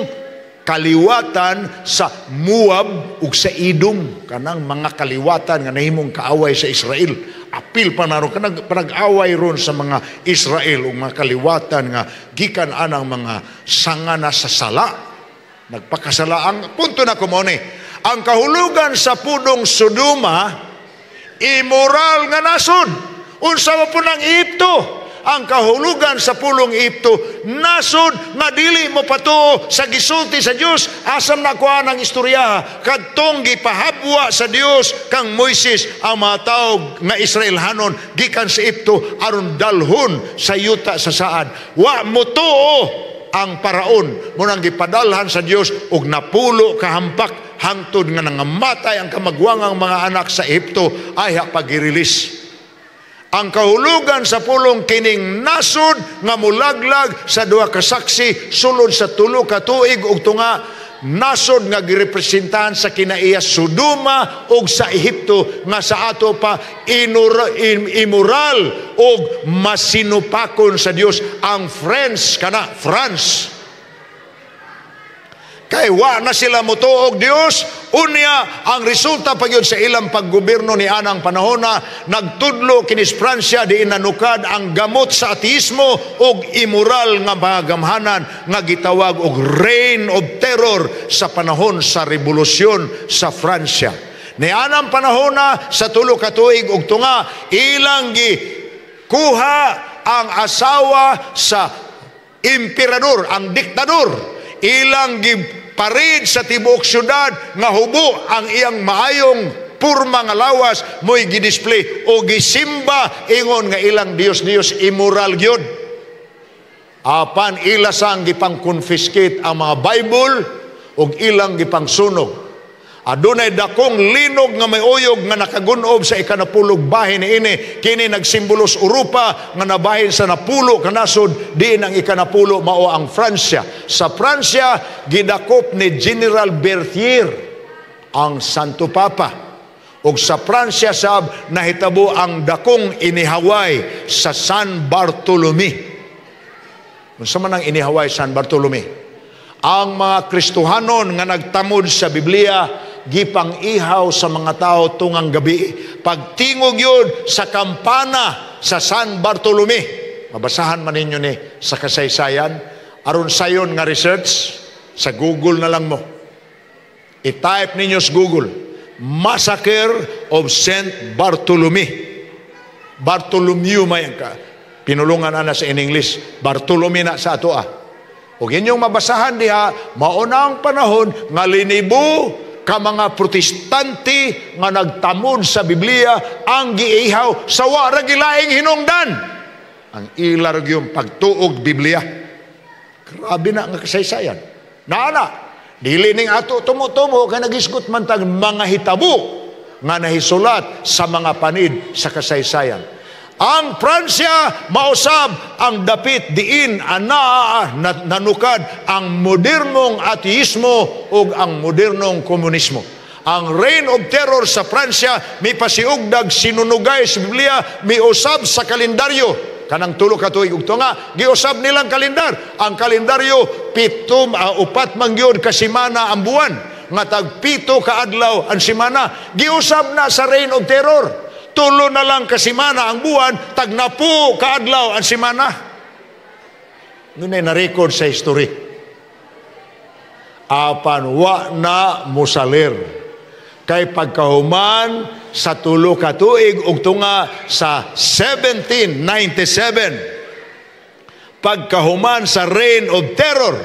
kaliwatan sa Moab ug sa Edom, kanang mga kaliwatan nga nahimong kaaway sa Israel. Apil pa na ron kanang panag-away ron sa mga Israel ug mga kaliwatan nga gikan anang mga sanga na sa sala. Nagpakasala. Ang punto na kumone, ang kahulugan sa pulong Sodoma, immoral nga nasod. Unsa man po ng Ehipto? Ang kahulugan sa pulong Ehipto, nasod nga dili mo patuo sa gisulti sa Dios. Asam na kuha ng istorya kadtong gipahabwa sa Dios kang Moises ang mga tawo nga Israelhanon gikan sa Ehipto aron dalhon sa yuta sa saad. Wa mo tuo ang paraon, munang gipadalhan sa Dios og 10 ka hampak hangtod nga nangamatay ang kamagwangang mga anak sa Ehipto ay pag-release. Ang kahulugan sa pulong kining nasod nga mulaglag sa duha ka saksi sulod sa 3 ka tuig ug tunga, nasod nga girepresentahan sa kinaiya Sodoma ug sa Ehipto nga sa ato pa immoral ug masinupakon sa Dios. Ang French kana France Kay wa na sila motuo og Dios. Unya ang resulta pa gyud sa ilang paggobyerno ni anang panahona, nagtudlo kinis Pransya diin nanukad ang gamot sa ateismo ug immoral nga mga gamhanan nga gitawag og Reign of Terror sa panahon sa rebolusyon sa Pransya. Ni anang panahona, sa 3 ka tuig ug tunga, ilang gikuha ang asawa sa emperador, ang diktador. Ilang giparid sa tibuok syudad nga hubo ang iyang maayong purma nga lawas, mo'y gidisplay o gisimba ingon nga ilang Diyos-Diyos, immoral gyud. Apan ila sang gipang-confiscate ang mga Bible ug ilang gipangsunog. Adunay dakong linog nga may uyog nga nakagunob sa ikanapulog bahin niini. Kini nagsimbolos Europa nga nabahin sa 10 ka nasod, diin ang ikanapulo mao ang Fransya. Sa Fransya, gidakop ni General Berthier ang Santo Papa. Ug sa Fransya sab nahitabo ang dakong inihaway sa San Bartolome. Unsa man ang inihaway San Bartolome? Ang mga Kristohanon nga nagtamod sa Biblia gipang-ihaw sa mga tao tungang gabi. Pagtingog yun sa kampana sa San Bartolome, mabasahan man ninyo ni sa kasaysayan, aron sayon nga research, sa Google na lang mo. I-type ninyo sa Google, "Massacre of Saint Bartolome." Bartolomeo may ka. Pinulungan ana sa in English, Bartolome na sa ato ah. Ug inyong mabasahan diha, mao na ang panahon nga linibo ka mga Protestante nga nagtamod sa Biblia ang giihaw sa wa ra gilaing hinungdan. Ang ila ra gyud pagtuog Biblia. Grabe na nga kasaysayan. Naana, dili ning ato tumo-tumo kay nagisgot man tag mga hitabo nga nahisulat sa mga panid sa kasaysayan. Ang Pransya mausab ang dapit diin anaa nanukad ang modernong ateismo ug ang modernong komunismo. Ang Reign of Terror sa Pransya mipasiugdag sinunugay sa Biblia, miusab sa kalendaryo. Kanang 3 ka tuig ug tunga, giusab nilang kalendar. Ang kalendaryo, pitum 4 man gyud ka semana ang buwan, nga tag 7 ka adlaw ang semana. Giusab na sa Reign of Terror. 3 na lang ka semana ang buwan, tag 10 ka adlaw ang semana. Doon ay na-record sa history. Apan wa na musalir. Kay pagkahuman sa 3 ka tuig ug tunga sa 1797, pagkahuman sa Reign of Terror,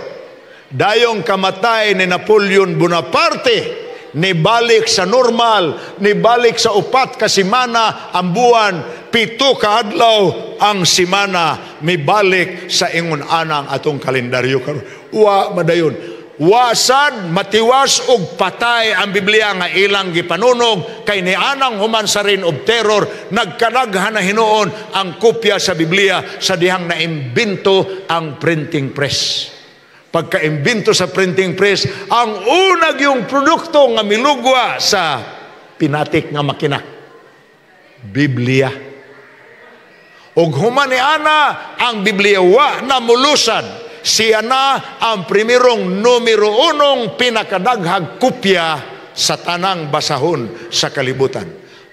dayong kamatay ni Napoleon Bonaparte, nibalik sa normal, nibalik sa 4 ka semana ang buwan, 7 ka adlaw ang semana, mibalik sa ingon anang atong kalendaryo karon. Wa madayon. Wasad matiwas og patay ang Biblia nga ilang gipanunog, kay nianang human sa Reign of Terror, nagkadaghan na hinuon ang kopya sa Biblia sa dihang naimbento ang printing press. Pagkaimbento sa printing press, ang unag yung produkto nga milugwa sa pinatik nga makina, Biblia. Og human ni ana, ang Biblia wa na mulusad. Siya na ang primerong numero unong pinakadaghag kopya sa tanang basahon sa kalibutan.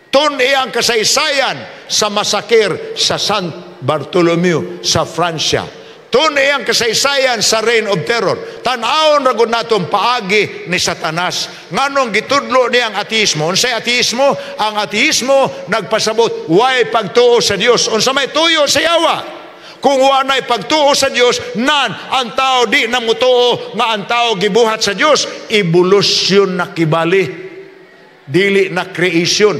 Tun-i ang kasaysayan sa masakir sa San Bartolomeo sa Francia. Tun-i ang kasaysayan sa Reign of Terror. Tan-awon ra gud naton paagi ni Satanas. Nganong gitudlo niya ang ateismo? Unsay ateismo? Ang ateismo nagpasabot way pagtuo sa Dios. Unsa may tuyo sa yawa? Kung wa na'y pagtuo sa Dios, nan ang tao di na mutuo nga ang tao gibuhat sa Dios, evolution na kibali. Dili na creation.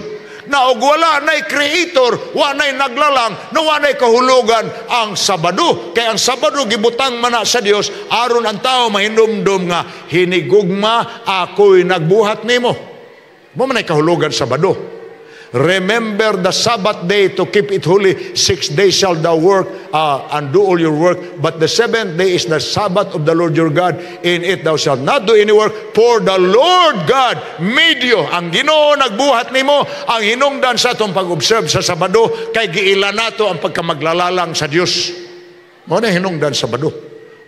Na og wala na'y creator, wa na'y naglalang, na wa na'y kahulugan ang Sabado. Kay ang Sabado gibutang man na sa Dios aron ang tao mahinumdum nga hinigugma ako'y nagbuhat nimo. Mo man ay kahulugan Sabado. Remember the Sabbath day to keep it holy. 6 days shall thou work and do all your work. But the seventh day is the Sabbath of the Lord your God. In it thou shalt not do any work. For the Lord God made you. Ang Ginoo nagbuhat nimo. Ang hinungdan sa atong pag-observe sa Sabado, kay giila nato ang pagkamaglalalang sa Dios. Mao na hinungdan Sabado.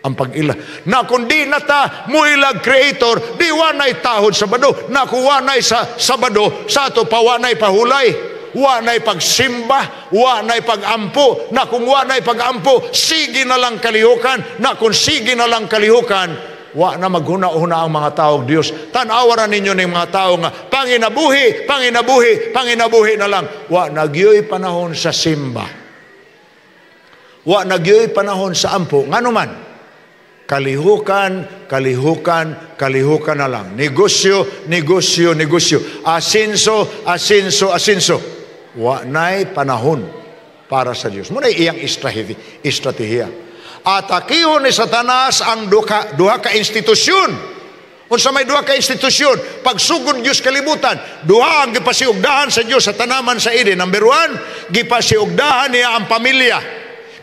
Ang pag-ila. Na kung di na ta muilag Creator, di wanay tahod Sabado. Na kung wanay sa Sabado, sa ato pa wanay pahulay. Wanay pagsimba, wanay pagampo. Na kung wanay pagampo, sige na lang kalihukan. Na kung sige na lang kalihukan, wa na maghuna-huna ang mga tao Diyos. Tan-awa ra ninyo ning mga tao nga panginabuhi, panginabuhi, panginabuhi na lang. Wa nagyoy panahon sa simba. Wa nagyoy panahon sa ampo. Ngano man? Kalihukan, kalihukan, kalihukan na lang. Negosyo, negosyo, negosyo. Asinso, asinso, asinso. Wa na'y panahon para sa Diyos. Muna iyang estratehiya. Atakihon ni Satanas ang duha ka institusyon. Unsa may duha ka institusyon, pagsugod Dios kalibutan, duha ang gipasiugdahan sa Dios sa tanaman sa Eden. Number one, gipasiugdahan niya ang pamilya.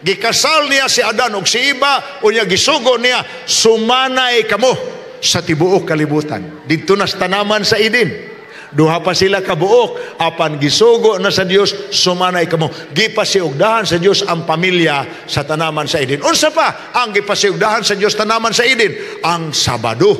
Gikasal niya si Adan ug si Eva, unya gisugo niya, "Sumanay kamo sa tibuok kalibutan." Didto na sa tanaman sa Eden. Duha pa sila kabuok, apan gisugo na sa Dios, "Sumanay kamo." Gipasiugdahan sa Dios ang pamilya sa tanaman sa Eden. Unsa pa ang gipasiugdahan sa Dios tanaman sa Eden? Ang Sabado.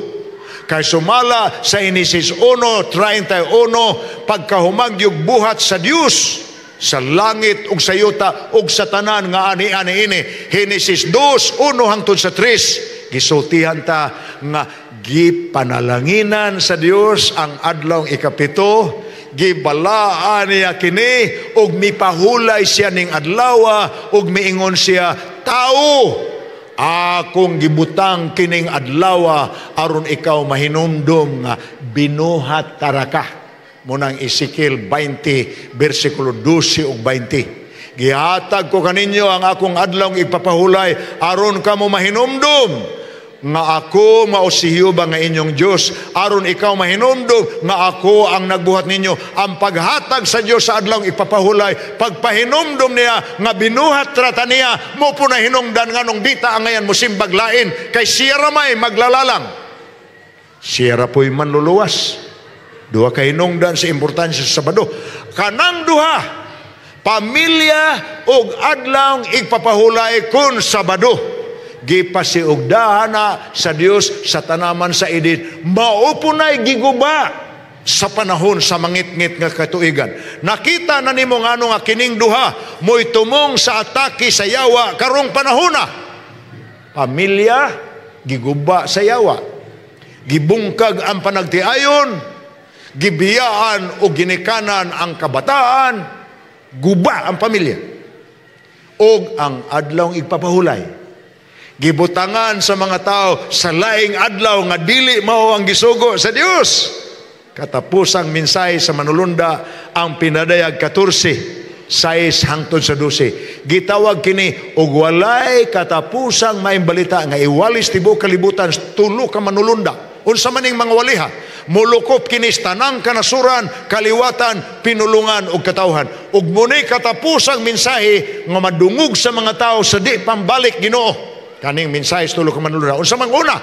Kay sumala sa Henesis 1:31, pagkahumagyog buhat sa Dios sa langit ug sa yuta ug sa tanan nga ani-ani ini. Henesis 2:1 hangtod sa 3, gisultihan ta nga gipanalanginan sa Dios ang adlaw 7, gibalaan niya kini ug mipahulay siya ning adlaw ug miingon siya, "Tao, akong gibutang kining adlaw aron ikaw mahinumdum nga binuhat tara ka." Munang Ezekiel 20 versikulo 12 ug 20. "Gihatag ko kaninyo ang akong adlaw ipapahulay aron kamo mahinumdum nga ako mao si Jehova nga inyong Dios, aron ikaw mahinumdum nga ako ang nagbuhat ninyo." Ang paghatag sa Dios sa adlaw ipapahulay, pagpahinumdum niya nga binuhat trata niya mo po na hinungdan nganong dita angayan mo simbag lain kay siya ra may maglalalang. Siya ra po'y manluluwas. Duha ka hinungdan sa importansya sa Sabado. Kanang duha, pamilya ug adlaw igpapahulay kun Sabado. Gipasiugdahan na sa Dios sa tanaman sa Eden. Mao po na'y giguba sa panahon sa mangitngit nga katuigan. Nakita na nimo ngano nga kining duha mo'y tumong sa atake sa yawa karong panahona. Pamilya giguba sa yawa. Gibungkag ang panagtiayon, gibiyaan o ginikanan ang kabataan, guba ang pamilya. Og ang adlaw igpapahulay, gibutangan sa mga tao sa laing adlaw nga dili mao ang gisugo sa Dios. Katapusang mensahe sa manulunda ang pinadayag 14:6 hangtod sa 12. Gitawag kini og walay katapusang maayong balita nga iwalis tibuok kalibutan, tulo ka manulunda. Unsa man ning mga waliha? Mulukop kini sa tanang kanasuran, kaliwatan, pinulungan ug katawhan. Ug muni katapusang mensahe nga madungog sa mga tao sa di pambalik Ginoo. Kaning mensahe sa tulo ka manulunda. Unsa man una?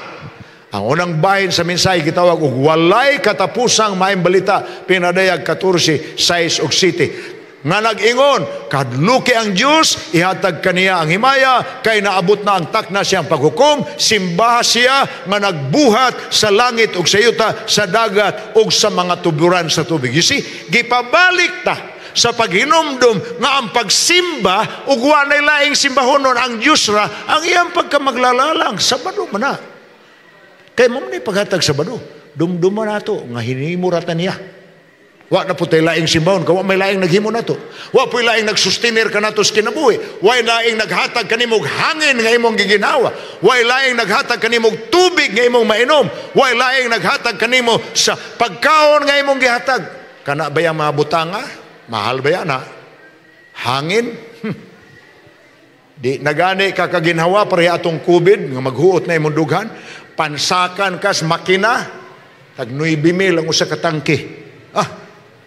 Ang unang bahin sa mensahe gitawag og walay katapusang maayong balita, pinadayag 14:6 ug 7. Nga nag-ingon, "Kadluki ang Dios, ihatag kaniya ang himaya, kay naabot na ang takna siyang paghukom, simbaha siya nga nagbuhat sa langit ug sa yuta, sa dagat ug sa mga tuburan sa tubig." You see, gipabalik ta sa paghinumdum nga ang pagsimba ug walay laing simbahonon, ang Dios ra, ang iyang pagkamaglalalang, Sabado man na. Kay mo man paghatag Sabado, dumduma nato nga hinimo ra ta niya. Wa na po tayo laing simbahon, kay wa may laing naghimo nato. Wa po'y laing nagsustenir kanato sa kinabuhi. Wa laing naghatag kanimog hangin nga imong giginhawa. Wa laing naghatag kanimog tubig nga imong mainom. Wa laing naghatag kanimo sa pagkaon nga imong gihatag. Kana ba yung mga butanga? Mahal ba yan, ha? Hangin? Di nagani ka kaginhawa pareha atong COVID nga maghuot na imong dughan. Pansakan kas makina, tag 9,000 ang usa ka tangke.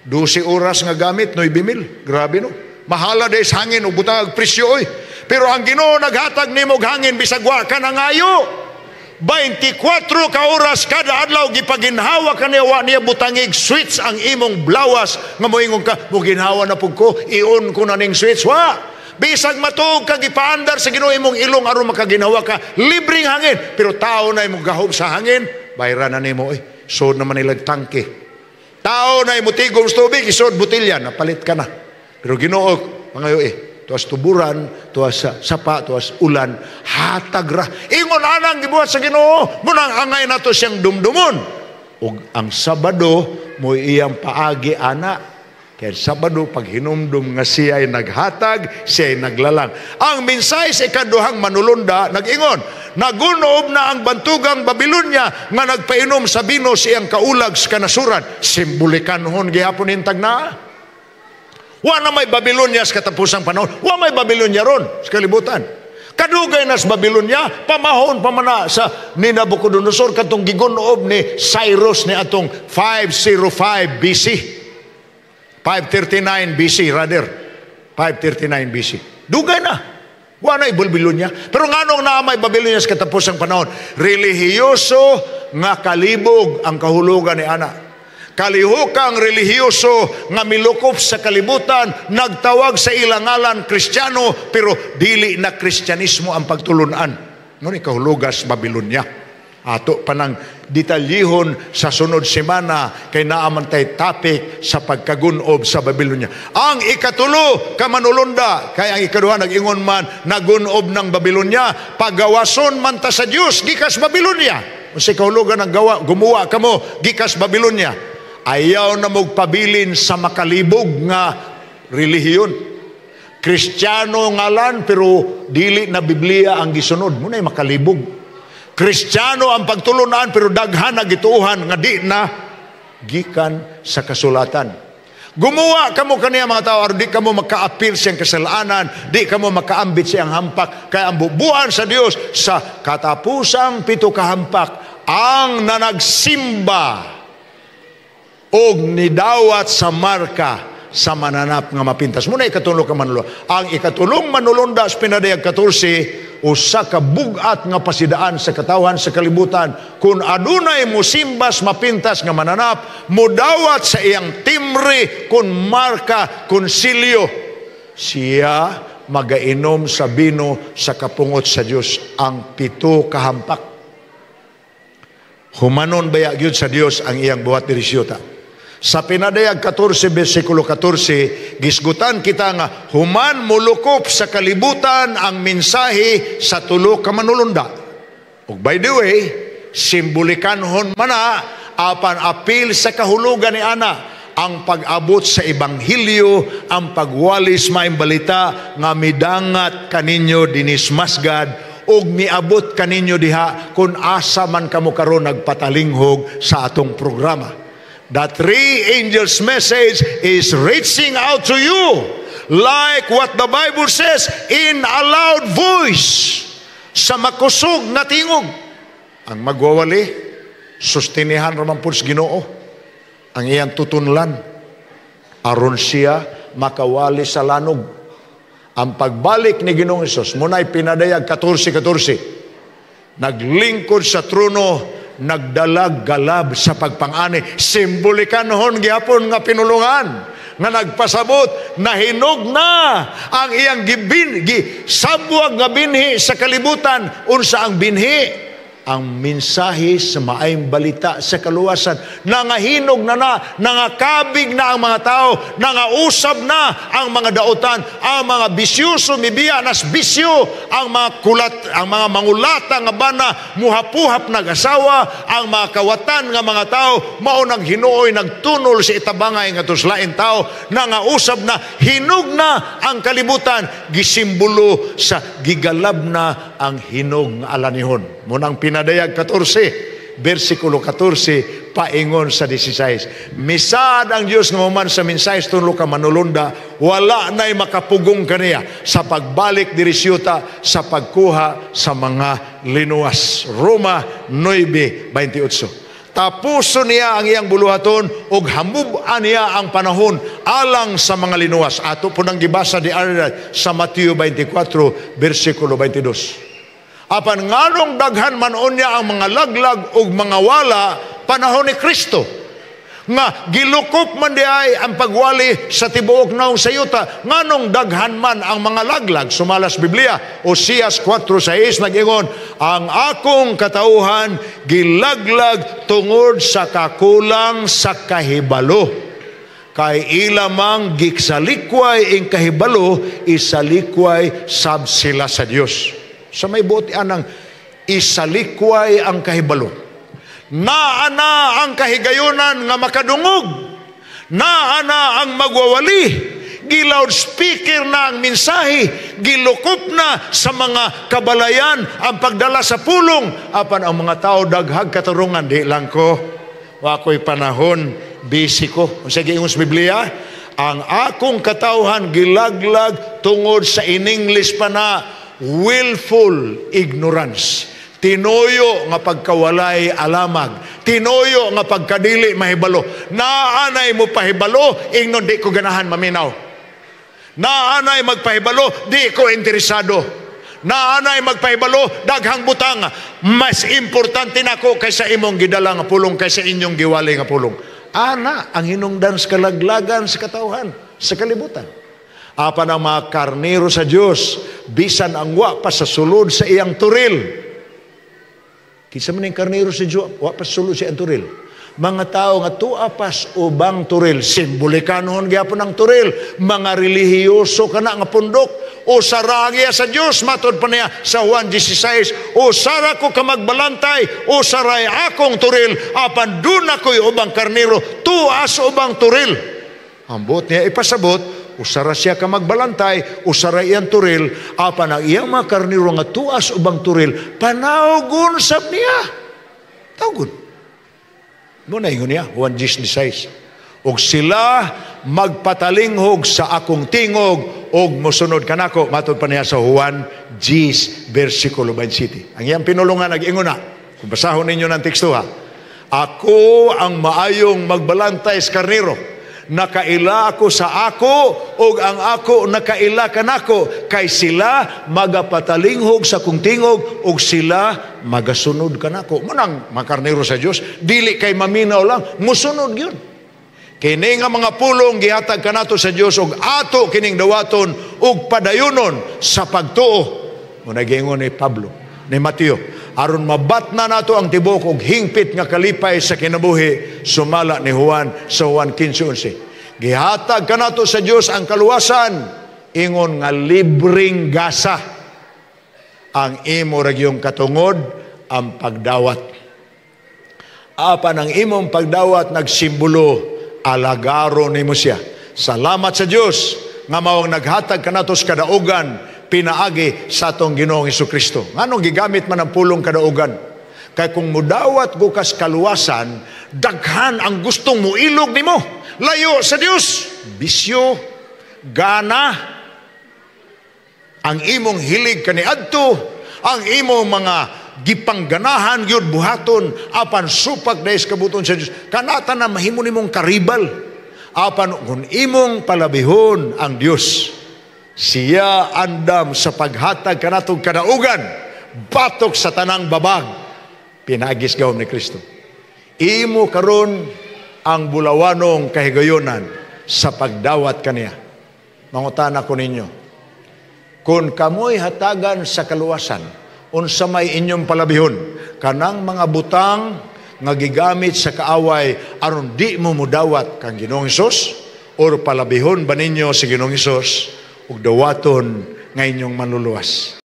12 oras nga gamit, 9,000. Grabe, no? Mahala day sa hangin ug butang presyo oy. Pero ang Ginoo naghatag nimo og hangin bisag wa ka nangayo. 24 ka oras kada adlaw gipaginhawa ka niya, wa niya butangig switch ang imong blawas nga moingon ka, "Moginhawa na pud ko, i-on ko na ning switch." Wa. Bisag matuog kag ipaandar sa Ginoo imong ilong aron makaginhawa ka, libreng hangin, pero tao na imong gahom sa hangin, bayran na nimo eh. Sud naman nilag tangke. Tao na imo tigom sa tubig, isod botelya, napalit ka na. Pero Ginoo, pangayo eh, tuas tuburan, tuas sapa, tuas ulan, hatag ra. Ingon anang gibuhat sa Ginoo, munang angay nato siyang dumdumon. Ug ang Sabado mo iyang paagi ana. Kaya Sabado, pag hinumdum nga siya ay naghatag, siya ay naglalang. Ang mensahe sa ikaduhang manulunda, nag-ingon, nagunob na ang bantugang Babilonya nga nagpainom sa bino siyang kaulag sa kanasuran. Simbolikanhon gihapon hintag na. Wa na may Babilonya sa katapusang panahon. Wa may Babilonya ron sa kalibutan. Kadugay na sa Babilonya, pamahon pa man na sa ni Nabucodonosor katong gigunob ni Cyrus ni atong 505 BC. 539 BC rather. 539 BC. Dugay na. Wa na Babilonya. Pero nganong naa may Babilonya sa katapusang panahon? Relihiyoso nga kalibog ang kahulugan ni ana. Kalihukang relihiyoso nga milukop sa kalibutan, nagtawag sa ilang ngalan Kristiyano, pero dili na Kristyanismo ang pagtulunan. Ngunit kahulugas Babilonya. Ato pa nang detalyihon sa sunod semana kay naaman tay topic sa pagkagunob sa Babilonya. Ang ikatulo ka manulunda, kay ang ikaduha nag-ingon man nagunob ng Babilonya, pagawason man ta sa Dios gikas Babilonya. Unsay kahulugan ng gawa, gumuwa kamo gikas Babilonya. Ayaw na mogpabilin sa makalibog nga relihiyon. Kristiyano ngalan pero dili na Biblia ang gisunod. Muna'y makalibog. Kristiyano ang pagtulunan pero daghan na gituohan nga di na gikan sa kasulatan. Gumawa kamo kaniya mga tao aron di kamo makaapil siyang kasalanan, di kamo makaambit siyang hampak. Kaya ang bubuan sa Dios sa katapusang pito kahampak ang nanagsimba og nidawat sa marka sa mananap nga mapintas. Muna ikatulo ka manulunda. Ang ikatulong manulunda sa Pinadayag 14, usa ka bug-at nga pasidaan sa katawhan sa kalibutan. Kung adunay musimbas mapintas nga mananap, mudawat sa iyang timre kun marka kun silyo. Siya magainom sa bino sa kapungot sa Dios ang pito kahampak. Humanon baya gyud sa Dios ang iyang buhat diri siyuta. Sa Pinadayag 14, versikulo 14, gisgutan kita nga human mulukop sa kalibutan ang mensahe sa tulo ka manulunda. Ug by the way, simbolikanhon mana apan apil sa kahulugan ni ana ang pag-abot sa ebanghelyo, ang pagwalis maayong balita nga midangat kaninyo dinis masgad ug miabot kaninyo diha kung asa man kamo karon nagpatalinghog sa atong programa. The three angels' message is reaching out to you like what the Bible says in a loud voice, sa makusog nga tingog. Ang magwawali, sustinihan raman po sa Ginoo ang iyang tutunlan aron siya makawali sa lanog. Ang pagbalik ni Ginoong Hesus, muna'y Pinadayag 14:14, naglingkod sa trono, nagdalag galab sa pagpangani. Simbolikanhon gihapon nga pinulungan nga nagpasabot nahinog na ang iyang gibin, gi, sabwag nga binhi sa kalibutan. Unsa ang binhi? Ang mensahe sa maayong balita sa kaluwasan. Nangahinog na na, nangakabig na ang mga tao, nangausab na ang mga dautan, ang mga bisyoso mibiya nas bisyo, ang mga kulat, ang mga mangulata nga bana muhapuhap nag-asawa, ang mga kawatan nga mga tao, mao nang hinuoy nagtunol sa itabangay nga lain tao, nangausab na, hinog na ang kalibutan, gisimbolo sa gigalab na ang hinog nga alanihon. Munang Pinadayag 14, versikulo 14, paingon sa 16. Misaad ang Diyos nga human sa mensahe tulo ka manulunda, wala na'y makapugong kaniya sa pagbalik diri siyuta sa pagkuha sa mga linuwas. Roma 9:28. Tapuso niya ang iyang buluhaton ug hamub-an niya ang panahon alang sa mga linuwas. Ato po nang gibasa di Arad sa Mateo 24, versikulo 22. Apan nganong daghan man unya ang mga laglag ug mga wala panahon ni Kristo? Nga gilukop man di ay ang pagwali sa tibuok naong sa yuta, nganong daghan man ang mga laglag? Sumala sa Biblia, Oseas 4:6, nag-ingon, "Ang akong katauhan gilaglag tungod sa kakulang sa kahibalo." Kay ila mang gisalikway ing kahibalo, isalikway sab sila sa Dios. Sa may buot anang isalikway ang kahibalo? Naa na ang kahigayunan nga makadungog. Naa na ang magwawali. Gi-loudspeaker na ang mensahe. Gilukop na sa mga kabalayan ang pagdala sa pulong. Apan ang mga tao daghag katarungan, "Di lang ko. Wa ko'y panahon, busy ko." Unsa giingon sa Biblia? "Ang akong katawhan gilaglag tungod sa," in English pa na, "willful ignorance." Tinuyo nga pagkawalay alamag. Tinuyo nga pagkadili mahibalo. Naanay mo pahibalo, ingnon, "Di ko ganahan maminaw." Naanay magpahibalo, "Di ko interesado." Naanay magpahibalo, "Daghang butang mas importante nako kaysa imong gidala nga pulong, kaysa inyong giwali nga pulong." Ana ang hinungdan sa kalaglagan sa katawhan sa kalibutan. Apan ang mga karnero sa Dios, bisan ang wa pa sa sulod sa iyang turil. Kinsa man ang karnero sa Dios, wa pa sa sulod sa iyang turil? Mga tao nga tua pas ubang turil, simbolikanon gyapon ang turil, mga relihiyoso kana nga pundok, usara giya sa Dios, matod pa niya sa Juan 16, "Usara ko ka magbalantay, usaray akong turil, apan duna ko'y ubang karnero, tua sa ubang turil." Ambot niya ipasabot, usara siya ka magbalantay, usara iyang turil, apan ang iyang mga karnero nga tua sa ubang turil, panawgon sab niya. Tawgon. Mao na ingon niya, Juan 16. "Og sila magpatalinghog sa akong tingog og mosunod kanako," matod pa niya sa Juan 10 versikulo 27. Ang iyang pinulungan nag-ingon na. Kung basahon ninyo ng teksto ha. "Ako ang maayong magbalantay sa karnero. Nakaila ako sa ako ug ang ako nakaila kanako, kay sila magapatalinghog sa kong tingog ug sila magasunod kanako." Munang makarnero sa Dios dili kay maminaw lang, musunod gyud. Kini nga mga pulong gihatag kanato sa Dios ug ato kining dawaton ug padayunon sa pagtuo. Mao giingon ni Pablo, ni Mateo, aron mabatna nato ang tibuok og hingpit nga kalipay sa kinabuhi sumala ni Juan sa Juan 15:11. Gihatag kanato sa Dios ang kaluwasan ingon nga libreng gasa. Ang imo ra gyung katungod ang pagdawat. Apan ang imong pagdawat nagsimbolo alagaro nimo siya. Salamat sa Dios nga mao ang naghatag kanato sa kadaugan pinaagi sa atong Ginoong Kristo. Nganong gigamit man ang pulong kadaugan? Kay kung mudawat gukas kaluwasan, daghan ang gustong muilog nimo. Layo sa Dios, bisyo, gana, ang imong hilig kaniadto, ang imong mga gipangganahan gyud buhaton, apan supak dahil sa kabuton sa Dios. Kanata na mahimo nimong karibal. Apan kung imong palabihon ang Dios, siya andam sa paghatag kanatong kadaugan batok sa tanang babag pinaagis gahom ni Kristo. Imo karon ang bulawanong kahigayonan sa pagdawat kaniya. Mangutana ko ninyo, kung kamoy hatagan sa kaluwasan, unsa may inyong palabihon? Kanang mga butang nga gigamit sa kaaway aron di mo mudawat kang Ginoong Hesus, or palabihon ba ninyo si Ginoong Hesus ug dawaton nga inyong manluluwas?